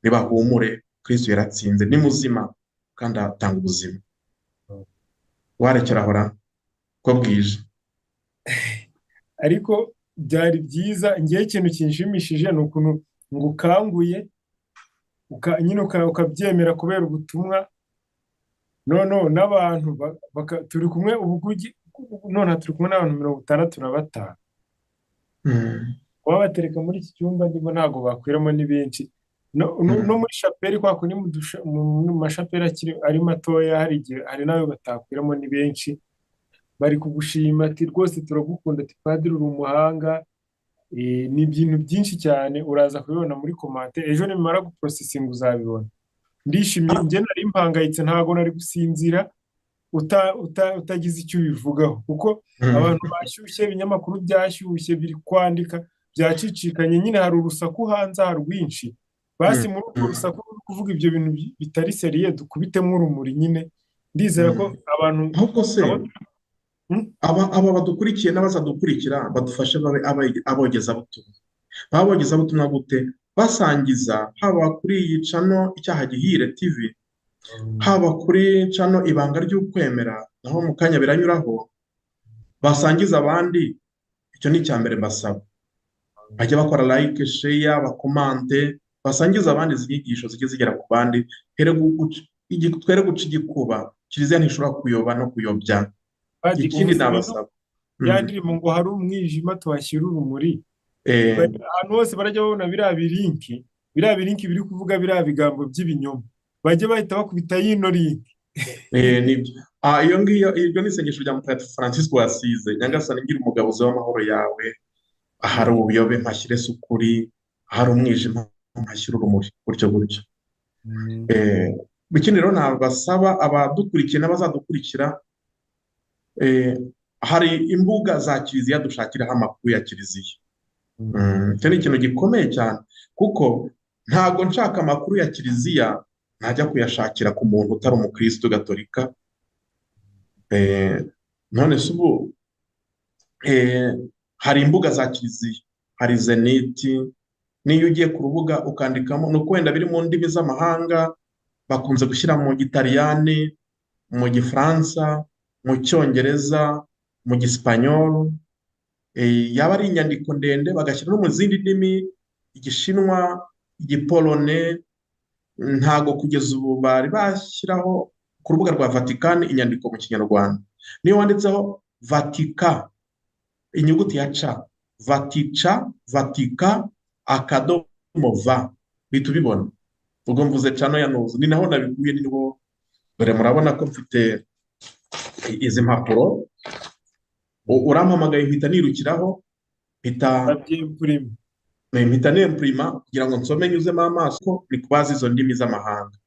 ntibahumure, Kristo yaratsinze, ni muzima kandi atanga ubuzima. Warekera ahora ko bwije. Ariko byari byiza. Ngewe ikintu kinshimishije ni ukuntu ngukanguye, nyine ukabyemera kubera ubutumwa. Noneho n'abantu turi kumwe ubu, none turi kumwe n'abantu 65. Kuba batereka muri iki cyumba ndimo ntabwo bakwiramo, ni benshi. No muri shapeli kwa kundi mu mashapeli akiri ari matoya, hari igihe hari n'ayo batakwiramo, ni benshi. Bari kugushima ati rwose turagukunda, ati padiri uri umuhanga. Ni ibintu byinshi cyane, uraza kubibona muri commentaire ejo nimara guprocessinga uzabibona. Ndishimye, njye nari mpangayitse, ntabwo nari gusinzira utagize icyo ubivugaho, kuko abantu bashyushye, ibinyamakuru byashyushye, biri kwandika, byacicikanye nyine, hari urusaku hanze aha rwinshi. Basi muri urwo rusaku ruri kuvuga ibyo bintu bitari sérieux, dukubitemo urumuri nyine. Ndizera ko abantu Ahubwo se abo aba badukurikiye n'abazadukurikira badufashe babe abogezabutumwa. Babogezabutumwa gute? Basangiza haba kuri iyi channel Icyaha Gihire TV, haba kuri channel Ibanga ry'Ukwemera, naho mu kanya biranyuraho, basangiza abandi. Icyo ni icya mbere mbasaba. Bajye bakora like, share, bacommente, basangiza abandi izi nyigisho zijye zigera ku bandi. Twere guca igikuba. Kiliziya ntishobora kuyoba no kuyobya. Padiri, Ikindi uvuze ibintu nabasaba, ya ndirimbo ngo hari umwijima tuhashyira urumuri. Ahantu hose barajya babona biriya bilink, biriya bilink biri kuvuga biriya bigambo by'ibinyoma, bajye bahita bakubita yino link. Nibyo. Iyo ngiyo, iryo ni isengesho rya Mutagatifu Francisco wasize. Nyagasani, ngira umugabuzi w'amahoro yawe, ahari ubuyobe mpashyire ukuri, ahari umwijima mpashyire urumuri, gutyo gutyo. Ikindi rero nabasaba abadukurikiye n'abazadukurikira, hari imbuga za kiliziya dushakiraho amakuru ya kiliziya. Icyo ni ikintu gikomeye cyane, kuko ntago nshaka amakuru ya kiliziya ntajya kuyashakira ku muntu utari umukristo gatolika. None se ubu hari imbuga za kiliziya, hari Zeniti. N'iyo ugiye ku rubuga ukandikamo, ni uko wenda biri mu ndimi z'amahanga, bakunze gushyira mu Gitaliyani, mu Gifaransa, mu Cyongereza, mu Gisipanyolu. Yaba ari inyandiko ndende bagashyira no mu zindi ndimi, Igishinwa, Igipolone. Ntago kugeza ubu bari bashyiraho ku rubuga rwa Vatikani inyandiko mu Kinyarwanda. Niyo wanditseho Vatika, inyuguti ya C, Vatica, Vatika akadomo va, uhita ubibona. Ubwo mvuze channel ya nuzu, ni naho nabiguye, niho dore murabona ko mfite izi mpapuro. Urampamagaye mpita nirukiraho, mpita Babyempurima. mpita nempurima kugira ngo nsome nyuzemo amaso, ni kubaza izo ndimi z'amahanga.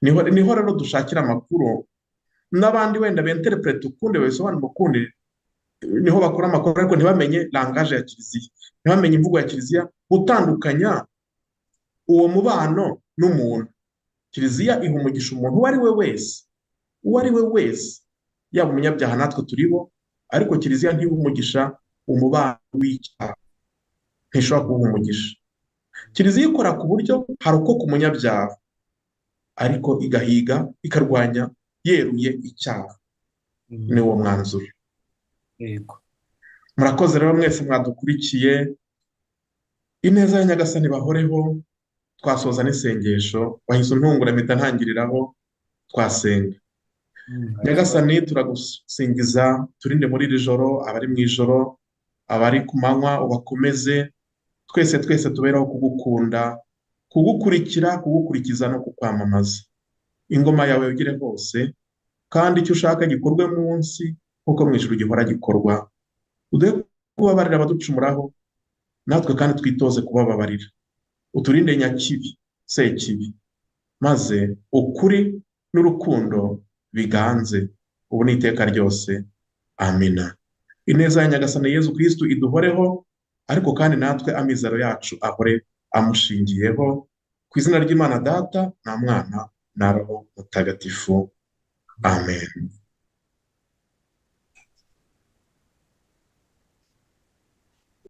Niho rero dushakira amakuru, n'abandi wenda benterprete ukundi, babisobanura ukundi, niho bakura amakuru, ariko ntibamenye langage ya kiliziya, ntibamenye imvugo ya kiliziya, gutandukanya uwo mubano n'umuntu. Kiliziya iha umugisha umuntu uwo ari we wese, uwo ari we wese, yaba umunyabyaha, natwe turibo, ariko kiliziya ntiha umugisha umubano w'icyaha, ntishobora kuwuha umugisha. Kiliziya ikora ku buryo harokoka umunyabyaha, ariko igahiga, ikarwanya yeruye icyaha. Ni uwo mwanzuro. Murakoze rero mwese mwadukurikiye. Ineza ya Nyagasani bahoreho. Twasoza n'isengesho. Wahise untungura mpita ntangiriraho. Twasenga. Nyagasani, turagusingiza. Turinde muri iri joro, abari mu ijoro, abari ku manywa ubakomeze. Twese twese tubereho kugukunda, kugukurikira, kugukurikiza no kukwamamaza. Ingoma yawe yogere hose, kandi icyo ushaka gikorwe munsi nk'uko mu ijuru gihora gikorwa. Uduhe kubabarira abaducumuraho, natwe kandi twitoze kubababarira. Uturinde nyakibi, sekibi, maze ukuri n'urukundo biganze ubu n'iteka ryose. Amina. Ineza ya Nyagasani Yezu Kristu iduhoreho, ariko kandi natwe amizero yacu ahore amushingiyeho. Ku izina ry'Imana Data na Mwana na Roho Mutagatifu. Amen.